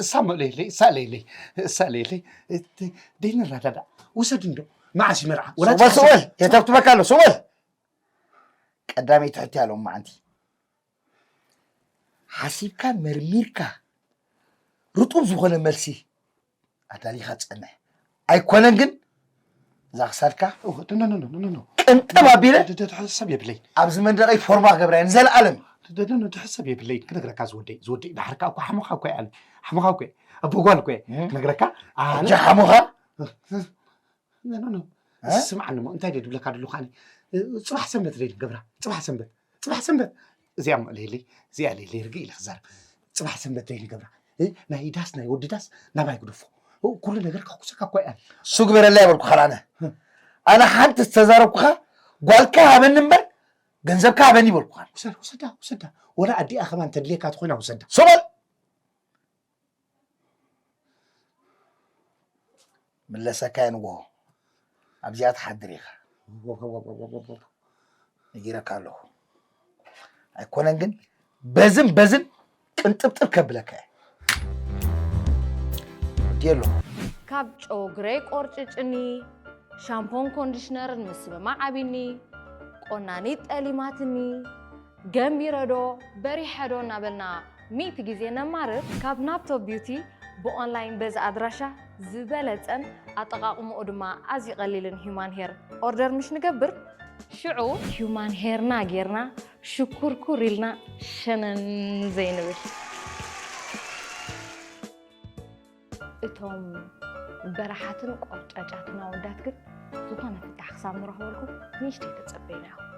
እሳ መለየለይ፣ እሳ ለየለይ፣ እሳ ለየለይ። ደይንረዳዳእ። ውሰድ እንዶ። መዓስ እዩ መርዓ? ወላ ሱበል፣ ሱበል፣ የተብትበካ ኣሎ፣ ሱበል። ቀዳመይቲ ሕቶ ያለው መዓንቲ። ሓሲብካ መርሚርካ ርጡብ ዝኾነ መልሲ ኣዳሊኻ ጸንሕ። ኣይኮነን ግን እዛ ክሳድካ ኖ ኖ ኖ ኖ ኖ ቅንጥብ ኣቢለ ደ- ደ- ድሕሰብ የብለይ። ኣብዚ መንደቐይ ፎርማ ክገብራ እየ ንዘለኣለም። ደ- ደ- ኖ፣ ድሕሰብ የብለይ ክነግረካ ዝወደይ ዝወደይ ድሓርካ እኮ ሓሙኻ እኮ እየ ኣነ። ሓሙኻ እኮ እየ። ኣቦ ጓል እኮ እየ እም። ክነግረካ ኣነ። እጃ ሓሙኻ ኖ ኖ ኖ እ? ስምዓኒ እሞ እንታይ ድየ ድብለካ ደለኹ ኣነ? ጽባሕ ሰንበት ደይ ንገብራ። ጽባሕ ሰንበት ጽባሕ ሰንበት እዚኣ እሞ ለይለይ እዚኣ ለይለይ ርግእ ኢለ ክዛረብ። ጽባሕ ሰንበት ደይ ንገብራ። እ? ናይ ዳስ ናይ ወዲ ዳስ ናባይ ግደፎ። ኩሉ ነገር ከኩሰካ እኮ እያ። እሱ ግበረላ ይበልኩኻ ኣነ። ኣነ ሓንቲ ዝተዛረብኩኻ ጓልካ ሃበኒ እምበር ገንዘብካ ሃበኒ ይበልኩኻ። ውሰድ ውሰዳ ውሰዳ። ወላ ኣዲኣ ከማን ተድልየካ ተኾይና ውሰዳ። ሶበል ምለሰካ እየ ንጎሆ ኣብዚኣ ትሓድር ኢኻ። ነጊረካ ኣለኹ። ኣይኮነን ግን በዝን በዝን ቅንጥብጥብ ከብለካ እየ። ወዲየሎ። ካብ ጨጉረይ ቆርጭጭኒ፣ ሻምፖን ኮንዲሽነርን ምስምማዕ ኣቢኒ፣ ቆናኒት ጠሊማትኒ፣ ገንቢረዶ በሪሐዶ እናበልና ሚእቲ ግዜ ነማርር። ካብ ናፕቶ ቢዩቲ ብኦንላይን በዚ ኣድራሻ ዝበለጸን ኣጠቓቕምኡ ድማ ኣዝዩ ቀሊልን ሂዩማን ሄር ኦርደር ምሽ ንገብር፣ ሽዑ ሂዩማን ሄርና ጌርና ሽኩርኩር ኢልና ሸነን ዘይንብል። እቶም በረሓትን ቆርጫጫትን ኣወዳት ግን ዝኾነ ፍታሕ ክሳብ ንረኽበልኩም ንእሽተይ ተጸበዩና ኢኹም።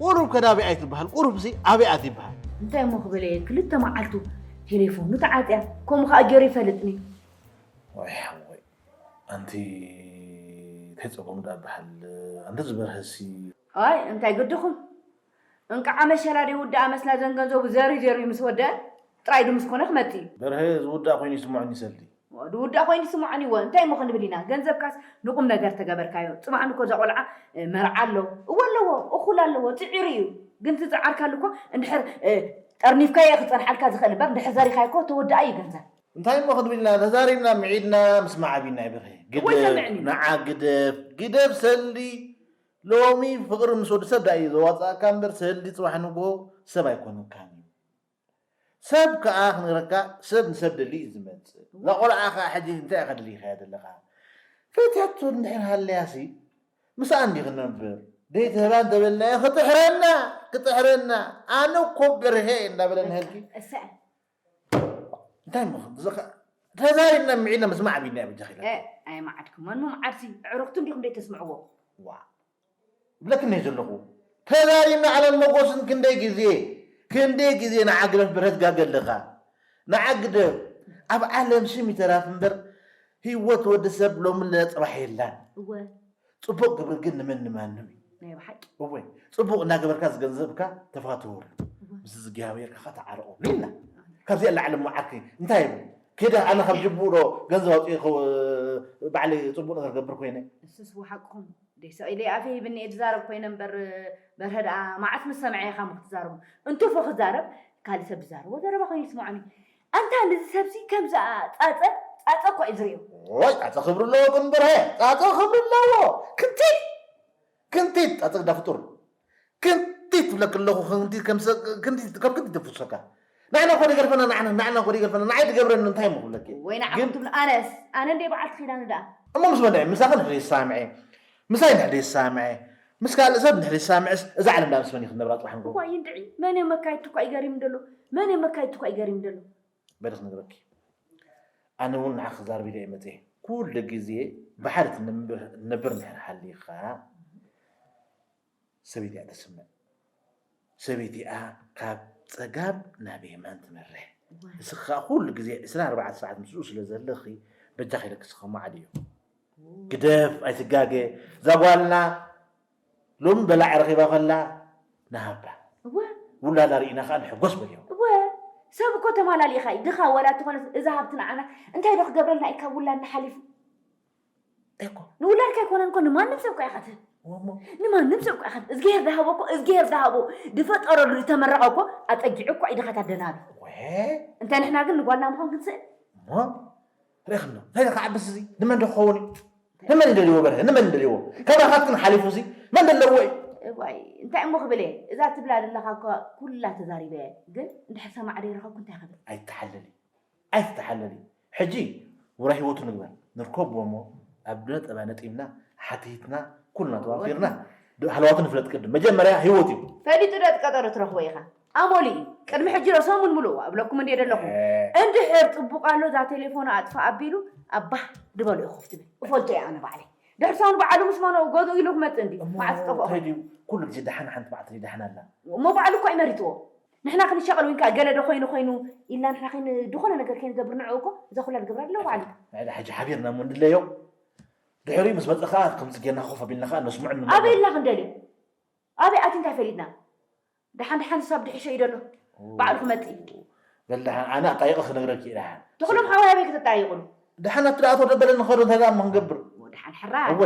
ቁሩብ ከ ናበይ ኣይትበሃል፣ ቁሩብ ሲ ኣበይ ኣት ይበሃል። እንታይ እሞ ክብል እየ፣ ክልተ መዓልቱ ቴሌፎኑ ተዓፅያ፣ ከምኡ ከዓ ገይሩ ይፈልጥኒ። ወይ ሓወይ፣ ኣንቲ እንታይ ፀገሙ ደኣ በሃል፣ ኣንቲ ዝበርሀሲ። ኣይ እንታይ ግድኹም፣ እንቃዓ መሸላ ደይውዳኣ መስላ ዘን ገንዘቡ ዘሪ ዘሪ ምስ ወደአ ጥራይ ዱ ምስ ኮነ ክመጽእ እዩ። በርሀ ዝውዳእ ኮይኑ ይስምዖኒ ሰልዲ። ድውዳእ ኮይኑ ይስምዖኒ እወ፣ እንታይ እሞ ክንብል ኢና፣ ገንዘብካስ ንቁም ነገር ተገበርካዮ፣ ጽባሕ ንኮ እዛ ቆልዓ መርዓ ኣሎ፣ እወ ኣለዎ፣ እኹል ኣለዎ፣ ጽዒሩ እዩ፣ ግን ዝጸዓርካሉ እኮ እንድሕር ጠርኒፍካዮ ክጸንሓልካ ዝኽእል እምበር እንድሕር ዘሪኻዮ እኮ ተወድኣ እዩ ገንዘብ። እንታይ እሞ ክንብል ኢና፣ ተዛሪብና ምዒድና ምስማዕ ኣቢና እዩ በርሀ። ግደፍ፣ ንዓ ግደፍ፣ ግደፍ ሰልዲ፣ ሎሚ ፍቕሪ ምስ ወዲ ሰብ ደኣ እዩ ዘዋፅኣካ እምበር ሰልዲ ፅባሕ ንግሆ ሰብ ኣይኮነካን እዩ። ሰብ ከዓ ክነግረካ ሰብ ንሰብ ደሊ እዩ ዝመፅእ። እዛ ቆልዓ ከዓ ሕጂ እንታይ ኢኻ ደሊኻያ ዘለኻ? ፈትያቶ እንድሕር ሃለያሲ ምስኣ እንዲ ክነብር ደይትህባ እንተበልናዮ ክጥሕረና ክጥሕረና ኣነ እኮ በርሀ እንዳበለ ንህልኪ እንታይ እሞ ተዛሪብና ምዒድና ምስማዕ ኣቢልና በጃኺ ኢላ። ኣየምዓድኩሞን ምምዓድሲ ኣዕሩኽቱ እንዲኹም ደይተስምዕዎ። ዋ እብለክን እየ ዘለኹ። ተዛሪብና ኣለም ሞጎስን ክንደይ ግዜ ክንደይ ግዜ ንዓ ግደፍ ብረት ጋገ ኣለኻ። ንዓ ግደፍ ኣብ ዓለም ሽም ይተራፍ እምበር ህይወት ወዲ ሰብ ሎሚ ለፅባሕ የላን። እወ። ፅቡቕ ግብሪ ግን ንመን ንማንም እዩ። ናይ ብሓቂ። እወ ፅቡቕ እናገበርካ ዝገንዘብካ ተፋተወሉ። ምስ እግዚኣብሔር ካኻ ተዓረቑ ኢልና ካብዚኣ ላዕሊ እሞ ዓርኪ እንታይ ይብል? ኪደ ኣነ ካብ ጅቡኡ ዶ ገንዘብ ኣውፅኤ ባዕለይ ፅቡቕ ነገር ገብር ኮይነ? ንሱስ ብሓቅኹም ደይ ሰቕ ኢለ ኣፈይ ሂብኒ እየ ዝዛረብ ኮይነ እምበር በርሀ ደኣ መዓስ ምስ ሰምዐ ኢኻ እሞ ክትዛረቡ? እንቱፎ ክዛረብ ካልእ ሰብ ዝዛረቦ ዘረባ ኮይኑ ይስምዖኒ። ኣንታ ንዚ ሰብሲ ከምዚ ጻጸ ጻጸ እኮ እዩ ዝርእዮ። ወይ ጻጸ ክብሪ ኣለዎ ግን በርሀ ጻጸ ክብሪ ኣለዎ። ክንቲት ክንቲት ጻጸ ግዳ ፍጡር ክንቲት ትብለክ ኣለኹ ክንቲት ከም ክንቲት ከም ክንቲት ተፍሰካ ንሕና ኮዲ ገርፈና ንሕና ንሕና ኮዲ ገርፈና ንዓይ ትገብረኒ እንታይ እሞ ክብለኪ ወይ ንዓኹም ትብሉ ኣነስ ኣነ እንደ በዓልቲ ኺዳነ ደኣ እሞ ምስ መን ምሳኺ ንሕሪ ይሳምዐ ምሳይ ንሕሪ ይሳምዐ ምስ ካልእ ሰብ ንሕሪ ይሳምዐስ እዛ ዓለም ደኣ ምስ መን እዩ ክንነብራ ጽባሕ ንግሆ እኳ ይንድዒ መን እዮም መካይድቲ እኳ እዩ ገሪም ደሎ መን እዮም መካይድቲ እኳ እዩ ገሪም ደሎ በሊ ክነግረኪ ኣነ እውን ንዓኺ ክዛረብ ኢለ እየ መፅየ ኩሉ ግዜ ብሓደ ትነብር እንድሕር ሃሊኻ ሰበይቲ እያ ተስምዕ ሰበይቲ እያ ካብ ፀጋም ናብ የማን ትመርሕ ንስኻ ከዓ ኩሉ ግዜ ዕስራን ኣርባዕተን ሰዓት ምስኡ ስለ ዘለኺ በጃኺ ኢለኪ ስኸማዓል እዩ ግደፍ ኣይትጋገ እዛ ጓልና ሎሚ በላዒ ረኺባ ከላ ንሃባ እወ ውላዳ ርኢና ከዓ ንሕጎስ በልዮም እወ ሰብ እኮ ተማላሊእኻ እዩ ድኻ ወላ ትኾነስ እዛ ሃብቲ ንዓና እንታይ ዶ ክገብረልና እዩ ካብ ውላድና ሓሊፉ እኮ ንውላድካ ኣይኮነን እኮ ንማንም ሰብ እኮ ኢኻ ትህብ። ወሞ ንማንም ሰብ እኮ ኢኻ ትህብ። እዝግሄር ዝሃቦ እኮ እዝግሄር ዝሃቦ ዝፈጠረሉ ዝተመረቐ እኮ ኣፀጊዑ እኮ ኢድኻ ታደናቢ። ወ እንተ ንሕና ግን ንጓልና ምዃን ክንስእል እሞ ርኢኽና እንታይ ኢኻ ዓብስ እዚ ንመን ዶ ክኸውን እዩ? ንመን ይደልይዎ በርሀ ንመን ይደልይዎ? ካባኻትክን ሓሊፉ እዚ መን ደለዎ እዩ? እዋይ እንታይ እሞ ክብል እየ እዛ ትብላ ዘለኻ እኮ ኩላ ተዛሪበ እየ ግን እንድሕር ሰማዕ ደይረኸብኩ እንታይ ክብል? ኣይትሓለሊ ኣይትተሓለሊ። ሕጂ ውራይ ህይወቱ ንግበር። ንርከቦ እሞ ኣብ ነጠባ ነጢብና ሓቲትና ኩልና ተዋፊርና ሃለዋቱ ንፍለጥ ቅድም። መጀመርያ ህይወት እዩ። ፈሊጡ ዶ እቲ ቀጠሮ ትረኽቦ ኢኻ? ኣሞሊ እዩ። ቅድሚ ሕጂ ዶ ሰሙን ሙሉእ እዋ እብለኩም እንድየ ደለኹ። እንድሕር ጥቡቕ ኣሎ እዛ ቴሌፎኑ ኣጥፋእ ኣቢሉ ኣብ ባህ ድበሎ እዩ ኮፍ ትብል። እፈልጦ እየ ኣነ ባዕለይ። ድሕር ሰሙን በዓሉ ምስ መኖ ገዝኡ ኢሉ ክመጽእ እንድዩ። መዓስ ክጠፍኦ እንታይ ድዩ ኩሉ ግዜ ደሓን ሓንቲ መዓልቲ ደሓን ኣላ። እሞ ባዕሉ እኮ እዩ መሪጽዎ። ንሕና ክንሻቐል ወይን ከዓ ገለ ዶ ኮይኑ ኮይኑ ኢልና ንሕና ከይን ድኾነ ነገር ከይንገብር ንዕኡ እኮ እዛ ኩላ ዝገብራ ኣለዎ ባዕሉ። ናይዳ ሕጂ ሓቢርና እሞ እንድለዮ ድሕሪኡ ምስ መፀ ከዓ ከምዚ ጌርና ኮፍ ኣቢልና ከዓ ነስምዑ ኣበይ ንመርምር። ኢልና ክንደልዮ ኣበይ ኣቲ እንታይ ፈሊጥና ደሓን ደሓን ሳብ ድሕሸ እዩ ደሎ ባዕሉ ክመፅእ እዩ በል ደሓን ኣነ ኣጣይቐ ክነግረኪ እየ ደሓን ተኽሎም ሓዋይ ኣበይ ክትጣየቑሉ ደሓን ኣቲ ደኣ ተደበለ ንኸዶ እንታይ ደኣ ክንገብር እወ ደሓን ሕራይ እወ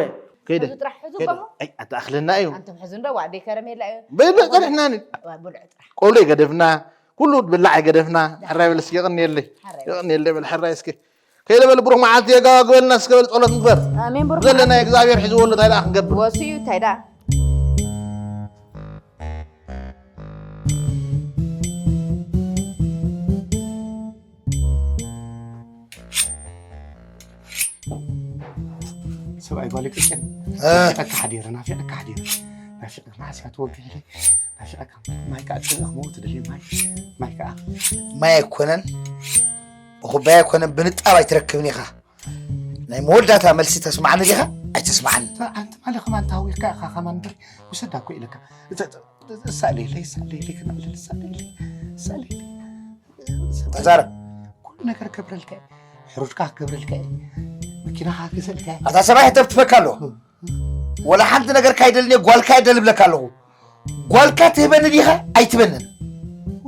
ከይደ ሕዙ ጥራሕ ሕዙ ከይደ እኮ ኣይ ኣቲ ኣኽለና እዩ ኣንተ ሕዙ እንዶ ዋ ደይ ከረሜላ እዩ በለ ጸኒሕና ኒ ዋ ብልዕ ጥራሕ ቆሎ ይገደፍና ኩሉ ብላዕ ይገደፍና ሕራይ በል እስኪ የቕንየለይ የቕንየለይ በል ሕራይ እስኪ ከይደ በል ብሩኽ መዓልቲ የጋባግበልና እስከ በል ጸሎት ንግበር ኣሜን ብሩኽ ዘለና እግዚኣብሔር ሒዝዎ ኣሎ እንታይ ደኣ ክንገብር ወስዩ እንታይ ደኣ ሰብኣይ ጓል ቅጭን ናፊቀካ ሓዲረ ናፊቀካ ሓዲረ ናፊቀ መዓስ እያ ትወግሕ ኢለ ናፊቀካ ማይ ከዓ ጭንቅ ክመውት ደልየ ማይ ማይ ከዓ ማይ ኣይኮነን ብኩባያ ኣይኮነን ብንጣብ ኣይትረክብን ኢኻ ናይ መወዳእታ መልሲ ተስማዓኒ ዲኻ ኣይተስማዓኒ ኣንቲ ማለ ከማን ተሃዊርካ ኢኻ ከማን እምበር ውሰዳ እኮ ኢለካ እሳለይለይ እሳለይለይ ክነዕልል እሳለይለይ እሳለይለይ ተዛረብ ኩሉ ነገር ክገብረልካ እየ ሕሩድካ ክገብረልካ እየ መኪናኻ ክገዘልካ እየ ኣታ ሰብኣይ ተብትፈካ ኣሎ ወላ ሓንቲ ነገር ካይደልኒ ጓልካ ይደልብለካ ኣለኹ ጓልካ ትህበኒ ዲኻ ኣይትበንን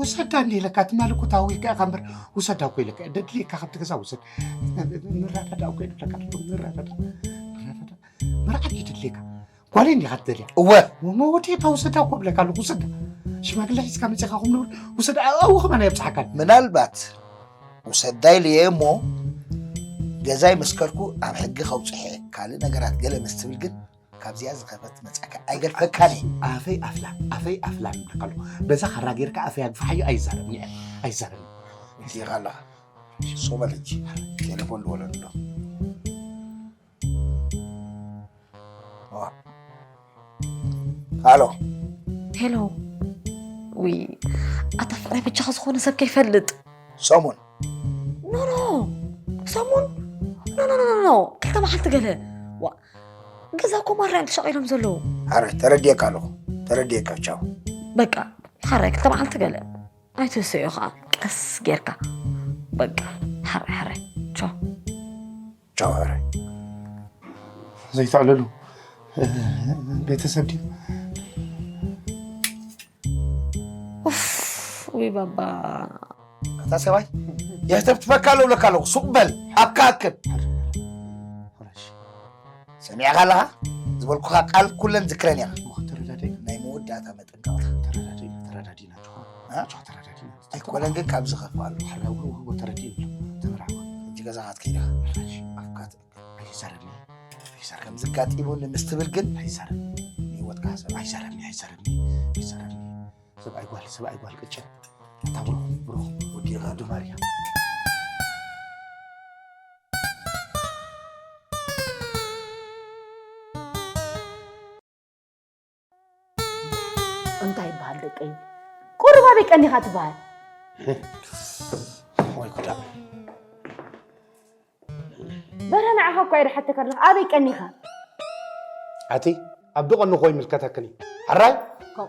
ውሰዳ እንዲ ኢለካ ትማሊ እኮ ታዊልካ ኢኻ እምበር ውሰዳ እኮ ኢለካ ደድልየካ ካብቲ ገዛ ውሰድ ንረዳዳ እኮ ንብለካ ንረዳዳ ንረዳዳ መርዓት ይድልየካ ጓለይ እንዲኻ ትደልያ እወ እሞ ወዲ እታ ውሰዳ እኮ እብለካ ኣለኹ ውሰዳ ሽማግለ ሒዝካ መፂኻ ኹም ንብል ውሰዳ ኣብኡ ከማን የብፅሓካን ምናልባት ውሰዳ ኢልየ እሞ ገዛ ይመስከርኩ ኣብ ሕጊ ከውፅሐ ካልእ ነገራት ገለ ምስ ትብል ግን ካብዚኣ ዝኸፈት መፃካ ኣይገድፈካን እየ ኣፈይ ኣፍላ ኣፈይ ኣፍላ ንብለካ ኣለኹ በዛ ካራ ጌርካ ኣፈይ ኣግፍሓዮ ኣይዛረብኒ እየ ኣይዛረብኒ ዲኻ ኣለኻ ሶመል ሕጂ ቴሌፎን ልወለሉ ኣለኹ ሃሎ ሄሎ ውይ ኣታ ፍቕረይ በጃኻ ዝኾነ ሰብ ከይፈልጥ ሰሙን ኖ ኖ ሰሙን ኖ ኖ ኖ ኖ ክልተ መዓልቲ ገለ ዋ ገዛ እኮ ማራ እዮም ተሻቒሎም ዘለዉ ኣረ ተረዲኤካ ኣለኹ ተረዲኤካ ቻው በቃ ሓራይ ክልተ መዓልቲ ገለ ኣይትህሰዮ ኸዓ ቀስ ጌርካ በቃ ሓራይ ሓራይ ቻው ቻው ሓራይ ዘይተዕልሉ ቤተሰብ ድዩ ኡፍ ውይ ባባ ኣታ ሰብኣይ የህተብትበካ ኣለዉ ለካ ኣለኹ ሱቕ በል ኣብካ ኣክብ ሰሚዕኻ ኣለኻ ዝበልኩኻ ቃል ኩለን ዝክረን ኢኻ ናይ መወዳእታ መጠንቀቕታ ተረዳዲና ተረዳዲና ኣይኮነን ግን ካብ ዝኸፍእ ኣሎ ተረዲኡ ተመራዕዋ ሕጂ ገዛኻ ትከይድ ኢኻ ኣፍካ ኣይዛረብኒ ኣይዛረብ ከምዚ ጋጢሙኒ ምስ ትብል ግን ኣይዛረብ ንህይወትካ ሰብ ኣይዛረብኒ ኣይዛረብኒ ኣይዛረብኒ ሰብኣይ ጓል ሰብኣይ ጓል ቅጭን ኣታ ብሩኽ ብሩኽ ወዲኻ ዱማርያ እንታይ ይበሃል ደቀይ? ቁሩብ ኣበይ ቀኒኻ ትበሃል? ወይ ጉዳ በረ ንዓኻ እኳ እየ ዝሓተካ ኣለኹ ኣበይ ቀኒኻ? ኣቲ ኣብ ድቐንኹ ኣይምልከተክን እዩ ሕራይ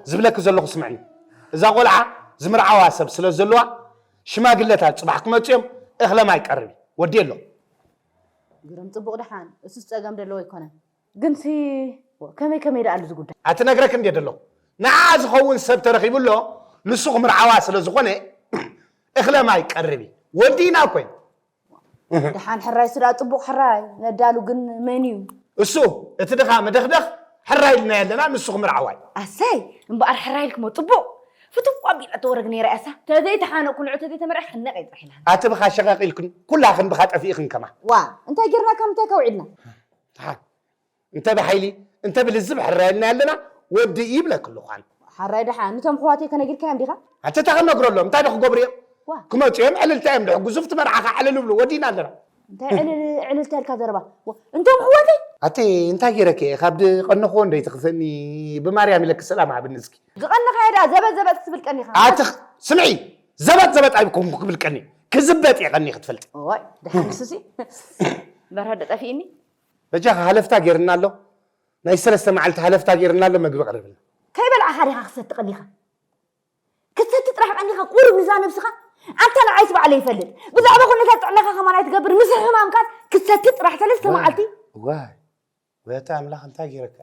ዝብለኪ ዘለኹ ስምዕኒ እዛ ቆልዓ ዝምርዓዋ ሰብ ስለ ዘለዋ ሽማግለታት ፅባሕ ክመፅኦም እኽለ ማይ ቀርቢ ወዲ ኣሎ ግርም ፅቡቕ ደሓን እሱስ ፀገም ዘለዎ ኣይኮነን ግንሲ ከመይ ከመይ ደኣ ኣሉ ዝጉዳይ ኣትነግረክ እንዴ ደለኹ ንዓ ዝኸውን ሰብ ተረኺቡ ኣሎ ንሱ ክምርዓዋ ስለ ዝኾነ እኽለ ማይ ቀርቢ ወዲና እኮ ኢና ደሓን ሕራይ ስዳ ጽቡቕ ሕራይ ነዳሉ ግን መን እዩ እሱ እቲ ድኻ መደኽደኽ ሕራይ ኢልና ኣለና፣ ንሱ ክምርዓዋይ። ኣሰይ፣ እምበኣር ሕራይ ኢልክሞ ጽቡቕ። ፍትው ኣቢላ ተወረግ ነይራ እያሳ። ተዘይተሓነቅኩ ንዑ ተዘይተመርዐ ክሕነቅ እየ ጥራሕ ኢላ። ኣቲ ብኻ ሸቐቕ ኢልክን፣ ኩላኽን ብኻ ጠፊእኽን ከማ። ዋ፣ እንታይ ጌርና፣ ካብ ምንታይ ከውዒልና? ደሓን። እንተ ብሓይሊ፣ እንተ ብልዝብ ሕራይ ኢልና ኣለና፣ ወዲ ይብለክ ኣለኹ ኣነ። ሓራይ ደሓን፣ ንቶም ኣሕዋተይ ከነጊርካዮም ዲኻ? ኣቲ እንታይ ክነግረሎም፣ እንታይ ዶ ክገብሩ እዮም? ዋ። ክመጹ እዮም፣ ዕልልታ እዮም ድሕጉዙ፣ ኣብቲ መርዓ ኸዓ ዕልል ይብሉ፣ ወዲና ኣለና። እንታይ ዕልል-፣ ዕልልታ ኢልካ ዘረባ? ዋ፣ እንቶም ኣሕዋተይ? ኣቲ እንታይ ጌረክ እየ፣ ካብ ዝቐነኹዎ እንዶ ኣይትኽፍእኒ፣ ብማርያም ኢለክ ሰላም ሃብኒ እስኪ። ዝቐነኻዮ ደኣ ዘበጥ ዘበጥ ክትብል ቀኒኻ። ኣቲ ኽ-፣ ስምዒ፣ ዘበጥ ዘበጥ ኣይኮንኩ ክብል ቀኒ፣ ክዝበጥ እየ ቀኒ ክትፈልጢ። ኦይ፣ ደሓን ንሱሲ። በርሀ ዶ ጠፊእኒ? በጃኻ ሃለፍታ ጌርና ኣሎ፣ ናይ ሰለስተ መዓልቲ ሃለፍታ ጌርና ኣሎ፣ መግቢ ቀርብልና። ከይበላዕኻ ዲኻ ክትሰቲ ቀኒኻ? ክትሰቲ ጥራሕ ቀኒኻ ቁሩብ ንዛ ነብስኻ። ኣንታ ንዓይስ ባዕለይ ይፈልጥ። ብዛዕባ ኩነታት ጥዕናኻ ከማን ኣይትገብር፣ ምስ ሕማምካ ክትሰቲ ጥራሕ ሰለስተ ዋይ፣ መዓልቲ። ዋይ፣ ወታ ኣምላኽ እንታይ ጌረካ?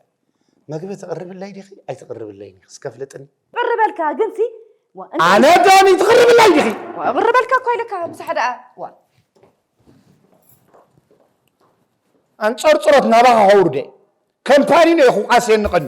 መግቢ ትቕርብለይ ዲኺ ኣይትቕርብለይን ኢኺ? እስከ ፍለጥኒ። ይቕርበልካ፣ ግንሲ፣ ዋ፣ እንታይ ኣነ ዳኒ ትቕርብለይ ዲኺ? ዋ፣ ይቕርበልካ እኮ ኢልካ፣ ምሳሕ ደኣ፣ ዋ። ኣንጸርጽሮት ናባኻ ከውርደ። ከምፓኒ ነው የኹ ቃስ የንቐኒ።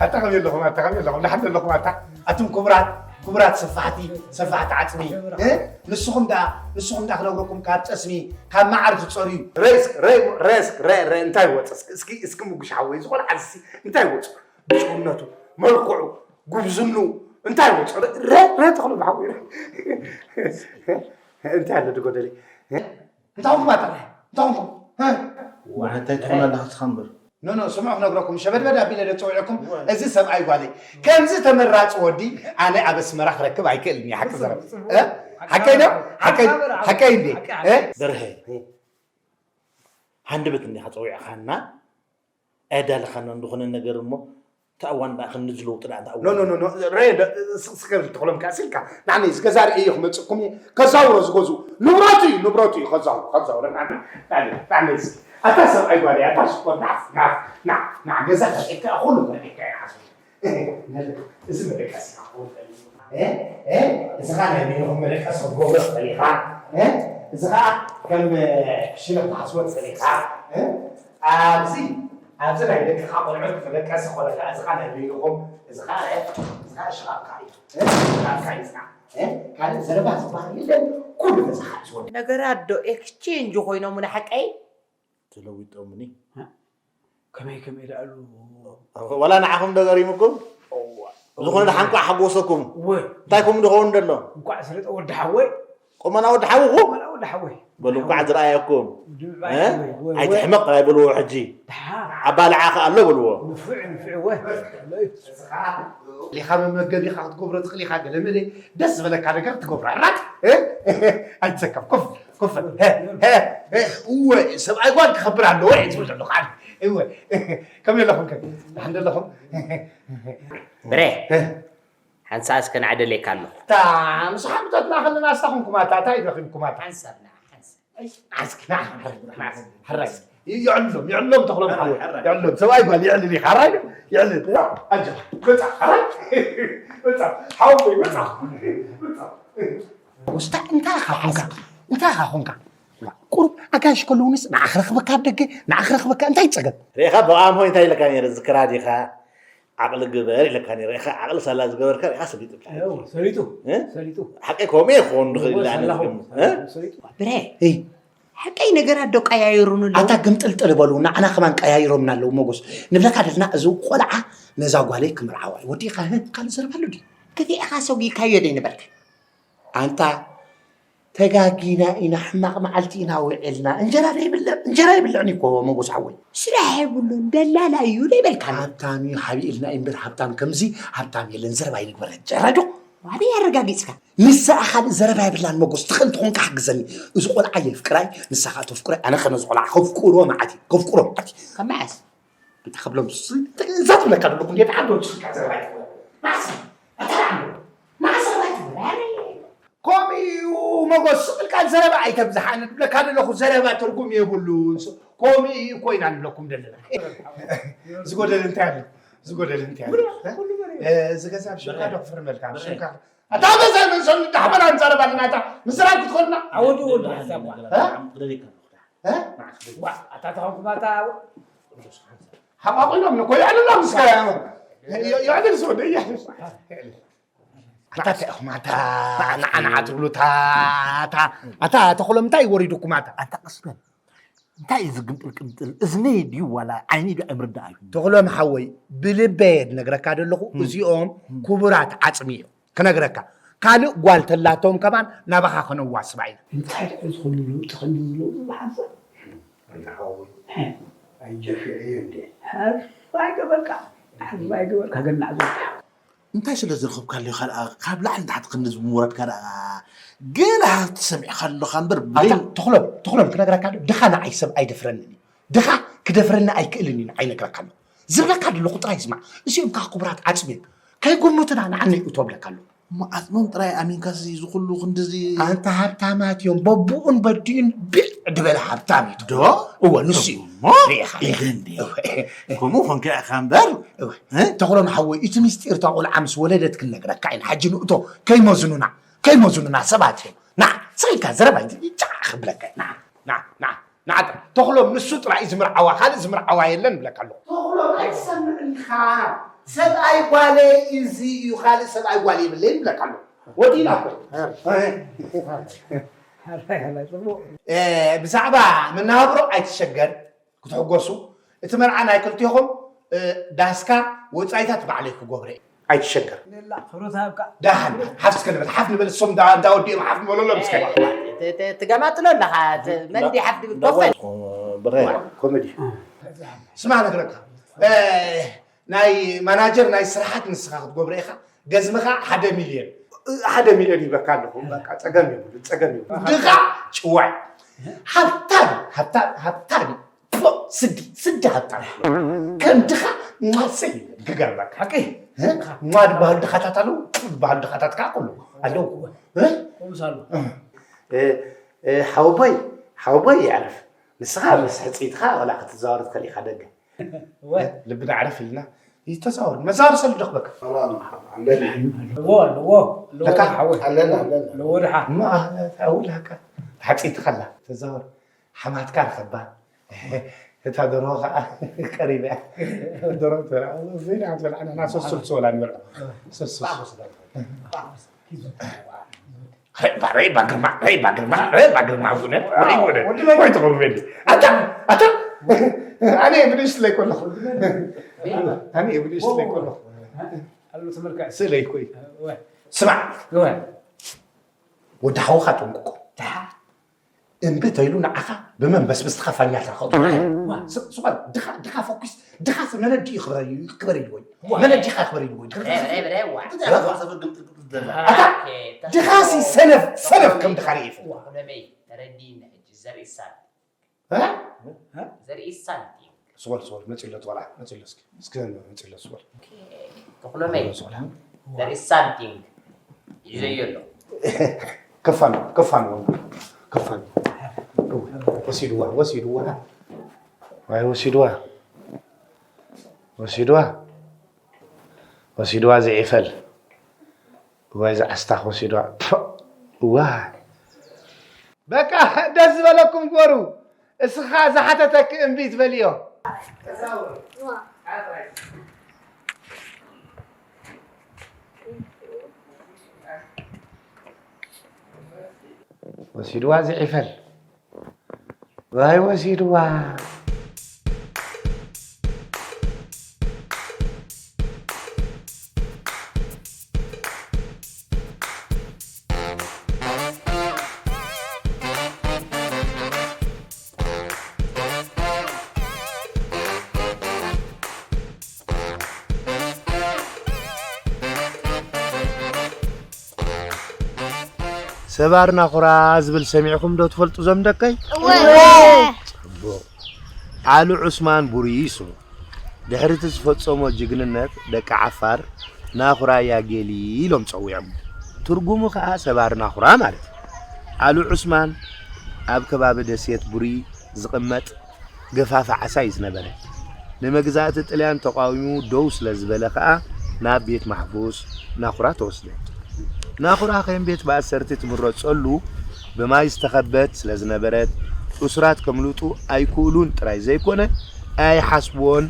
ኣታ ከመይ ኣለኹም? ኣታ ከመይ ኣለኹም? ደሓን ኣለኹም? ኣታ ኣቱም ክቡራት፣ ክቡራት ሰፋሕቲ፣ ሰፋሕቲ ዓጽሚ፣ እ? ንስኹም ደኣ፣ ንስኹም ደኣ ክነግረኩም ካብ ጠስሚ፣ ካብ መዓር ትጸርዩ። ሬስክ፣ ሬ-፣ ሬስክ፣ ሬ-፣ ሬ-፣ እንታይ ወጸ? እስኪ፣ እስኪ፣ እስኪ ምጉሽ ሓወይ፣ ዝኾነ ዓዚ እንታይ ወጸ? ብጭውነቱ፣ መልክዑ፣ ጉብዝኑ፣ እንታይ ወጸ? ሬ-፣ ሬ-፣ ሬ ተኽሉ ብሓወይ፣ ሬ-፣ እንታይ ኣሎ ድጎደለይ? እ? እንታይ ኹንኩም ኣታ? እንታይ ኹንኩም? እ? ዋሕታይ ትኾን ኣለኻ እስኻ እምበር። ኖ፣ ኖ፣ ስምዑ ክነግረኩም፣ ሸበድበድ ኣቢለ ዶ ጸዊዐኩም? እወ። እዚ ሰብኣይ ጓለይ፣ ከምዚ ተመራጺ ወዲ ኣነ ኣብ ኣስመራ ክረክብ ኣይክእልን እየ፣ ሓቂ ዘረባ። እ? ሓቀይ ዶ? ሓቀይ፣ ሓቀይ እንዴ? እ? በርሀ፣ ሃንደበት እንዲኻ ጸዊዕኻና፣ ኣየዳለኻና እንደኾነ ነገር እሞ፣ እታ እዋን ደኣ ክንዝለውጥ ደኣ፣ እታ ኖ፣ እዋን። ኖ፣ ኖ፣ ኖ፣ ሬ፣ ደ-፣ ስቕ፣ ስቕ ክብል ተኽሎም ከኣ ስልካ፣ ንዓኒ እዚ ገዛ ርእየ ክመጽእኩም እየ፣ ከዛውሮ ዝገዝኡ፣ ንብረቱ እዩ፣ ንብረቱ እዩ፣ ከዛውሮ፣ ከዛውሮ፣ ንዓኒ፣ ንዓኒ፣ ንዓኒ፣ እዚ፣ ኣታ ሰብኣይ ጓል እያ፣ ኣታ ሽኮር፣ ንዓ፣ ንዓ፣ ንዓ፣ ንዓ፣ ገዛ ከርእየካ፣ ኩሉ ከርእየካ እየ፣ ሓስብ። እዚ መደቀሲ ክኸውን ይኽእል እዩ። እ? እ? እዚ ኸኣ ናይ በይንኹም መደቀሲ ክትገብሮ ትኽእል ኢኻ። እ? እዚ ኸኣ ከም፣ እ፣ ክሽነ ክትሓስቦ ትኽእል ኢኻ። እ? ኣብዚ፣ ኣብዚ ናይ ደቅኻ ቆልዑት መደቀሲ ኮነ ከኣ፣ እዚ ኸኣ ናይ በይንኹም፣ እዚ ኸኣ፣ እ፣ እዚ ኸኣ ሽቓቕካ እዩ። እ? ሽቓቕካ እዩ፣ ጽናዕ። እ? ካልእ ዘረባ ዝበሃል የለን። ኩሉ ገዛኻ እዩ ዝወድእ። ነገራት ዶ ኤክስቼንጅ ኮይኖም ንሓቀይ? ተለዊጦምኒ። እ? ከመይ፣ ከመይ ደኣሉ? ዋላ ንዓኹም ዶ ገሪሙኩም? እዋ። ዝኾነ ደሓን እንኳዕ ሓጎሰኩም። እወ። እንታይ ኮም ዝኸውን ደሎ? እንኳዕ ስለ ወዲ ሓወይ። ቆመና ወዲ ሓውኹም? ቆመና ወዲ ሓወይ። በሉ እንኳዕ ዝረኣየኩም። ድምባይ እ? ሓወይ። እወ፣ እወ። ኣይትሕመቕ ኣይበልዎ ሕጂ። ደሓ። ኣባልዓ ከኣ ኣሎ በልዎ። ንፉዕ፣ ንፉዕ፣ እወ። ሊኻ መመገቢኻ ክትገብሮ ትኽእል ኢኻ፣ ገለ መለ ደስ ዝበለካ ነገር ትገብሮ። ራት? እ? ኣይትሰከፍ፣ ኮፍ ኮፍ በል። ሀ፣ ሀ፣ ሀ። እወ፣ ሰብኣይ ጓል ክኸብር ኣለዎ እየ ዝብል ዘለኹ ኣነ። እወ። ከመይ ኣለኹም ከ? ደሓን ዶ ኣለኹም? ብሬ፣ ሀ። ሓንሳእ እስከ ንዓደለካ ኣሎ። እታ ምስ ሓሙታትና ከለና እስታ ኹንኩም ኣታ፣ እንታይ ረኺብኩም ኣታ? ሓንሳብ ንዓ፣ ሓንሳብ። ኣይ፣ ዓስኪ፣ ንዓ፣ ንዓ፣ ሕራይ። ይዕሎም፣ ይዕሎም ተኽሎም ሓወይ። ሕራይ፣ ሕራይ። ይዕሎም፣ ሰብኣይ ጓል ይዕልል ኢኻ፣ ሕራይ ዶ? ይዕልል። ኣጆኻ፣ መጻ፣ ሕራይ። መጻ፣ ሓወይ፣ መጻ። መጻ። ውስታ እንታይ ኢኻ ኾንካ? እንታይ ኢኻ ኾንካ? ቁሩብ ኣጋይሽ ከለውንስ ንዓ ክረኽበካ ኣብ ደገ፣ ንዓ ክረኽበካ፣ እንታይ ጸገም? ርኢኻ ብኣምሆ እንታይ ኢለካ ነይረ ዝዝክራ ዲኻ? ዓቕሊ ግበር ኢለካ ነይረ። ርኢኻ ዓቕሊ ሳላ ዝገበርካ ርኢኻ ሰሊጡ። እው፣ ሰሊጡ። እ? ሰሊጡ። ሓቀይ ከምኡ እየ ክኸውን ዝኽእል እወ፣ ኢለ ኣነ ሳላኹም፣ ዝግምት። እ? ሳላኹም ሰሊጡ። ብረ፣ እይ። ሓቀይ ነገራት ዶ ቀያይሩን ኣለዉ? ኣታ ግምጥልጥል በሉ፣ ንዓና ከማን ቀያይሮምና ኣለዉ። ሞጎስ፣ ንብለካ ደልና እዚ ቆልዓ ነዛ ጓለይ ክምርዓዋ እዩ። ወዲኻ፣ ህ፣ ካልእ ዘረባ ኣሎ ድዩ? ክፊእኻ ሰጒግካዮ ዶ ይነበርካ? ኣንታ ተጋጊና ኢና፣ ሕማቕ መዓልቲ ኢና ውዒልና። እንጀራ ዘይብልዕ፣ እንጀራ ይብልዕን እኮ ሞጎስ ሓወይ። ስራሕ የብሉን፣ ደላላ እዩ ዘይበልካኒ። ሃብታም እዩ፣ ሓቢእልና እዩ እምበር ሃብታም ከምዚ ሃብታም የለን። ዘረባ ኣይንግበር። ጀራዶ። ዋበይ ኣረጋጊጽካ? ንሳ ካልእ ዘረባ የብላን ሞጎስ፣ ትኽእል ትኾንካ ሓግዘኒ። እዚ ቆልዓ የፍቅራይ፣ ንሳ ከኣ ተፍቅሮ፣ ኣነ ከ ነዚ ቆልዓ ከፍቅሮ መዓት እዩ፣ ከፍቅሮ መዓት እዩ። ካብ መዓስ? እንታይ ከብሎም ስ-፣ እዛ ትብለካ ዘለኹ እንዴት ዓዶ ስልካ ዘረባ ይትብለ። ማዕስ፣ ኣታ ዓዶ፣ ማዕስ ዘረባ ይትብለ። ኣረ። ከምኡ እዩ ሞጎስ፣ ስቕ ኢልካ ዘረባ ኣይተብዝሓ። ኣነ ዝብለካ ዘለኹ ዘረባ ትርጉም የብሉን። ስ-፣ ከምኡ እዩ እኮ ኢና ንብለኩም ዘለና። ዝጎደለ እንታይ ኣሎ? ዝጎደለ እንታይ ኣሎ? እ? እ፣ እዚ ገዛ ብሽምካ ዶ ክፍርመልካ? ብሽምካ። ኣታ በዛ መሰሉ ዳሕበና ንዛረብ ኣለና። ኣታ ምስራቅ ክትኮንና? ኣወዱ ወዱ ሓሳብ ዋ። እ? እ? ዋ፣ ኣታ ተኾንኩም ኣታ ሓቋቑሎም ንኮ የዕልሎም እስከ። የ-፣ የዕልል ዝወደ የዕልል። ኣታ እንታይ ኢኹም ኣታ ንዓ ንዓ ትብሉ? ኣታ፣ ኣታ፣ ኣታ ተኽሎም እንታይ ወሪዱኩም ኣታ? ኣታ ቀስ በል። እንታይ እዩ ዝግምጥል ቅምጥል? እዝነይ ድዩ ዋላ ዓይኒ ድዩ ኣይምርዳእ እዩ። ተኽሎም ሓወይ፣ ብልበየ ዝነግረካ ዘለኹ፣ እም። እዚኦም እም። ክቡራት ዓጽሚ እዮም። ክነግረካ፣ ካልእ ጓል ተላቶም ከማን ናባኻ ከነዋስባ ኢና። እንታይ ደኣ እዚ ኩሉ ለውጢ ከምዚ ዝለውጡ ዝሓዛ? ኣንታ ሓወይ፣ እ። ኣይጀፊዐ እዩ እንዴ? ሕራይ ገበርካ፣ ሕራይ ገበርካ፣ ገናዕ ዘውታ። እንታይ ስለ ዝረኸብካለዮ ካልኣ ካብ ላዕሊ ንታሕቲ ክንድዚ ብምውራድካ ደኣ ገለ ሃብቲ ሰሚዕካ ኣለኻ እምበር ኣታ ብለይ ተኽሎም፣ ተኽሎም ክነግረካ ዶ? ድኻ ንዓይ ሰብ ኣይደፍረንን እዩ። ድኻ ክደፍረኒ ኣይክእልን እዩ ንዓይ ነግረካ ኣለኹ። ዝብለካ ዘለኹ ጥራይ ስማዕ። እዚኦም ከኣ ክቡራት ዓጽሚ እዮም። ከይግምቱና ንዓኒ እዩ ተብለካ ኣለኹ። እሞ ዓጽሞም ጥራይ ኣሚንካስ እዚ ኩሉ ክንድዚ ኣንታ ሃብታማት እዮም። በቡኡን በዲኡን ቢዕ ድበለ ሃብታም እዩ። ዶ? እወ፣ ንሱ እዩ። እሞ ርኢኻ ኢኻ። ኢለ እንዴ? እወ። ከምኡ ኾንካ ኢኻ እምበር። እወ። እ? ተኽሎም ሓወይ፣ እቲ ምስጢር እታ ቆልዓ ምስ ወለደት ክንነግረካ ኢና። ሕጂ ንእቶ ከይመዝኑና፣ ከይመዝኑና ሰባት እዮም። ና፣ ስቕ ኢልካ ዘረባ ይጫዕ ክብለካ። ና፣ ና፣ ና፣ ና፣ ተኽሎም ንሱ ጥራይ እዩ ዝምርዓዋ፣ ካልእ ዝምርዓዋ የለን እብለካ ኣለኹ። ተኽሎም ኣይትሰምዕን ኢኻ። ሰብኣይ ጓለይ እዚ እዩ፣ ካልእ ሰብኣይ ጓል የብለይን እብለካ ኣለኹ። ወዲና እኮ። እ፣ ብዛዕባ መነባብሮ ኣይትሸገር፣ ክትሕጎሱ። እቲ መርዓ ናይ ክልቴኹም፣ እ፣ ዳስካ ወጻኢታት ባዕለይ ክገብሮ እየ። ኣይትሸገር። ሌላ፣ ክብረት ሃብካ። ደሓን፣ ሓፍ እስከ ንበል፣ ሓፍ ንበል፣ እሶም እንዳ-፣ እንዳወዲኦም ሓፍ ንበለሎም እስከ። እ፣ ት-፣ ት-፣ ትገማጥሎ ኣለኻ፣ ት-፣ መን ድዩ ሓፍ ድብል? ኮፈል። ብረ-፣ ኮሜዲ። ስማ ነግረካ። እ፣ ናይ ማናጀር ናይ ስራሓት ንስኻ ክትገብሮ ኢኻ። ገዝምኻ ሓደ ሚልዮን። ሓደ ሚልዮን ይበካ ኣለኹ። በቃ ጸገም የብሉ፣ ጸገም የብሉ። ድኻ ጭዋይ። ሃብታም፣ ሃብታም፣ ሃብታም። ፎ፣ ስዲ፣ ስዲ ሃብታም። ከም ድኻ ማሰይ ክገርመካ። ሓቂ? እ? ማ ዝበሃሉ ድኻታት ኣለዉ፣ ዝበሃሉ ድኻታት ከዓ ኣለዉ። ኣለዉ። እ? ከምኡስ ኣሎ። እ፣ እ፣ ሓወቦይ፣ ሓወቦይ የዕርፍ። ንስኻ ምስ ሕጽይትኻ ዋላ ክትዘዋወር ትኽእል ኢኻ ደገ። እወ። ልብና ዕረፍ ኢልና ይተዛወር። መዛወር ሰሉ ደኽበካ። ሰላም፣ ኣለና። እዎ፣ ኣለዎ፣ ኣለዎ ለካ ሓወይ። ኣለና፣ ኣለና። ኣለዎ ደሓ። እማ፣ ተዓውል ሃካ። ተሓጺትካ ኣላ። ተዛወር። ሓማትካ ረኸባ። እታ ደርሆ ኸዓ ቀሪባ እያ። ደርሆ ትበልዓ። ዘይና ትበልዓ። ንሕና ሰሱል ሰወላ ንበልዖ። ሰሱል። ረባ፣ ረባ ግርማ፣ ረባ ግርማ፣ ረባ ግርማ፣ እውነት፣ ወይ፣ እውነት፣ ወይ ትቕርበኒ። ኣታ፣ ኣታ፣ ኣነ ብንእሽትለይ ከለኹ። ኣነ ብንእሽትለይ ከለኹ። ኣሉ ተመልካች። ስእለይ እኮ እዩ። ወይ። ስማዕ። ወይ። ወዲ ሓውኻ ጠንቅቆ። ደሓ። እምቢ ተይሉ ንዓኻ ብመንበስበስትኻ ፋኛ ትረኸቡ። ዋ። ስ-፣ ስቋል፣ ድኻ፣ ድኻ ፎኩስ፣ ድኻ ስ-፣ መነዲ እዩ ክበረ-፣ ክበረ ኢልዎ እዩ። ዋ። መነዲኻ ክበረ ኢልዎ እዩ። ብረ፣ ብረ፣ ብረ፣ ዋ። ኣታ፣ ኦኬ፣ ድኻ ሲ ሰነፍ፣ ሰነፍ ከም ድኻ ርኢኹ። ዋ፣ ኩለመይ፣ ተረዲእኒ ሕጂ፣ ዘርኢ ሳል። እ? ዘርኢ ሳል። ስወል፣ ስወል፣ መጺሎ ትበልዓ፣ መጺሎ እስኪ። እስኪ መጺሎ ስወል። ኦኬ፣ ተኹለመይ። ስወል፣ እ? There is something ሒዘዮ ኣለኹ። ከፋን፣ ከፋን፣ ከፋን። ወሲድዋ፣ ወሲድዋ። ዋይ፣ ወሲድዋ። ወሲድዋ። ወሲድዋ ዝዒፈል። ዋይ፣ ዝዓስታኽ ወሲድዋ። ፖ! ዋይ። በቃ፣ ደስ ዝበለኩም ግበሩ። እስኻ ዝሓተተኪ እምቢ ትበልዮ። ወሲድዋ ዝዒፈል። ዋይ ወሲድዋ። ሰባር ናኹራ ዝብል ሰሚዕኹም ዶ ትፈልጡ ዞም ደቀይ? እወ። ጽቡቕ። ዓሊ ዑስማን ቡሪ ስሙ። ድሕሪ እቲ ዝፈጸሞ ጅግንነት ደቂ ዓፋር ናኹራ ያጌሊ ኢሎም ጸዊዖም። ትርጉሙ ኸኣ ሰባር ናኹራ ማለት እዩ። ዓሊ ዑስማን ኣብ ከባቢ ደሴት ቡሪ ዝቕመጥ ገፋፊ ዓሳ እዩ ዝነበረ። ንመግዛእቲ ጥልያን ተቓዊሙ ደው ስለ ዝበለ ከኣ ናብ ቤት ማሕቡስ ናኹራ ተወስደ። ናኹራ ከም ቤት ማእሰርቲ ትምረጸሉ ብማይ ዝተኸበት ስለ ዝነበረት እሱራት ከምልጡ ኣይክእሉን ጥራይ ዘይኮነ ኣይሓስብዎን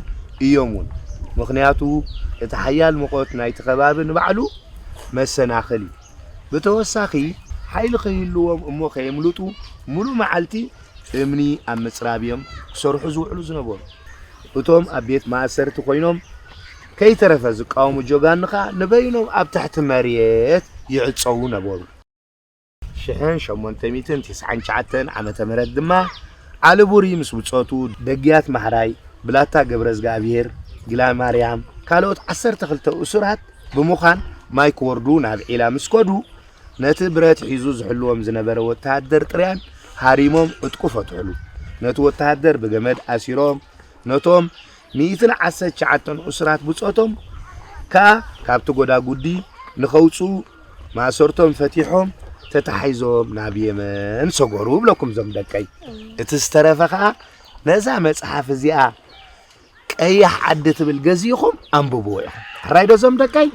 እዮም እውን። ምኽንያቱ እቲ ሓያል ሙቐት ናይቲ ከባቢ ንባዕሉ መሰናኽል እዩ። ብተወሳኺ ሓይሊ ከይህልዎም እሞ ከየምልጡ ሙሉእ መዓልቲ እምኒ ኣብ ምጽራብ እዮም ክሰርሑ ዝውዕሉ ዝነበሩ። እቶም ኣብ ቤት ማእሰርቲ ኮይኖም ከይተረፈ ዝቃወሙ ጀጋኑ ኸኣ ንበይኖም ኣብ ትሕቲ መሬት ይዕጸዉ ነበሩ። ሽሕን ሸሞንተ ሚእትን ትስዓን ትሽዓተን ዓመተ ምህረት ድማ ዓሊ ቡሪ ምስ ብጾቱ፣ ደግያት ማሕራይ፣ ብላታ ገብረዝጋብሄር፣ ጊላ ማርያም፣ ካልኦት ዓሰርተ ክልተ እሱራት ብምዃን ማይ ክወርዱ ናብ ዒላ ምስ ከዱ፣ ነቲ ብረት ሒዙ ዝሕልዎም ዝነበረ ወተሃደር ጥርያን ሃሪሞም ዕጥቁ ፈትሑሉ። ነቲ ወተሃደር ብገመድ ኣሲሮም፣ ነቶም ሚእትን ዓሰርተ ትሽዓተን እሱራት ብጾቶም ከኣ ካብቲ ጎዳጉዲ ንኸውጽኡ ማእሰርቶም ፈቲሖም ተታሒዞም ናብ የመን ሰገሩ እብለኩም ዞም ደቀይ። እቲ ዝተረፈ ከኣ ነዛ መጽሓፍ እዚኣ ቀያሕ ዓዲ ትብል ገዚእኹም ኣንብብዎ ኢኹም። ሕራይ ዶ ዞም ደቀይ?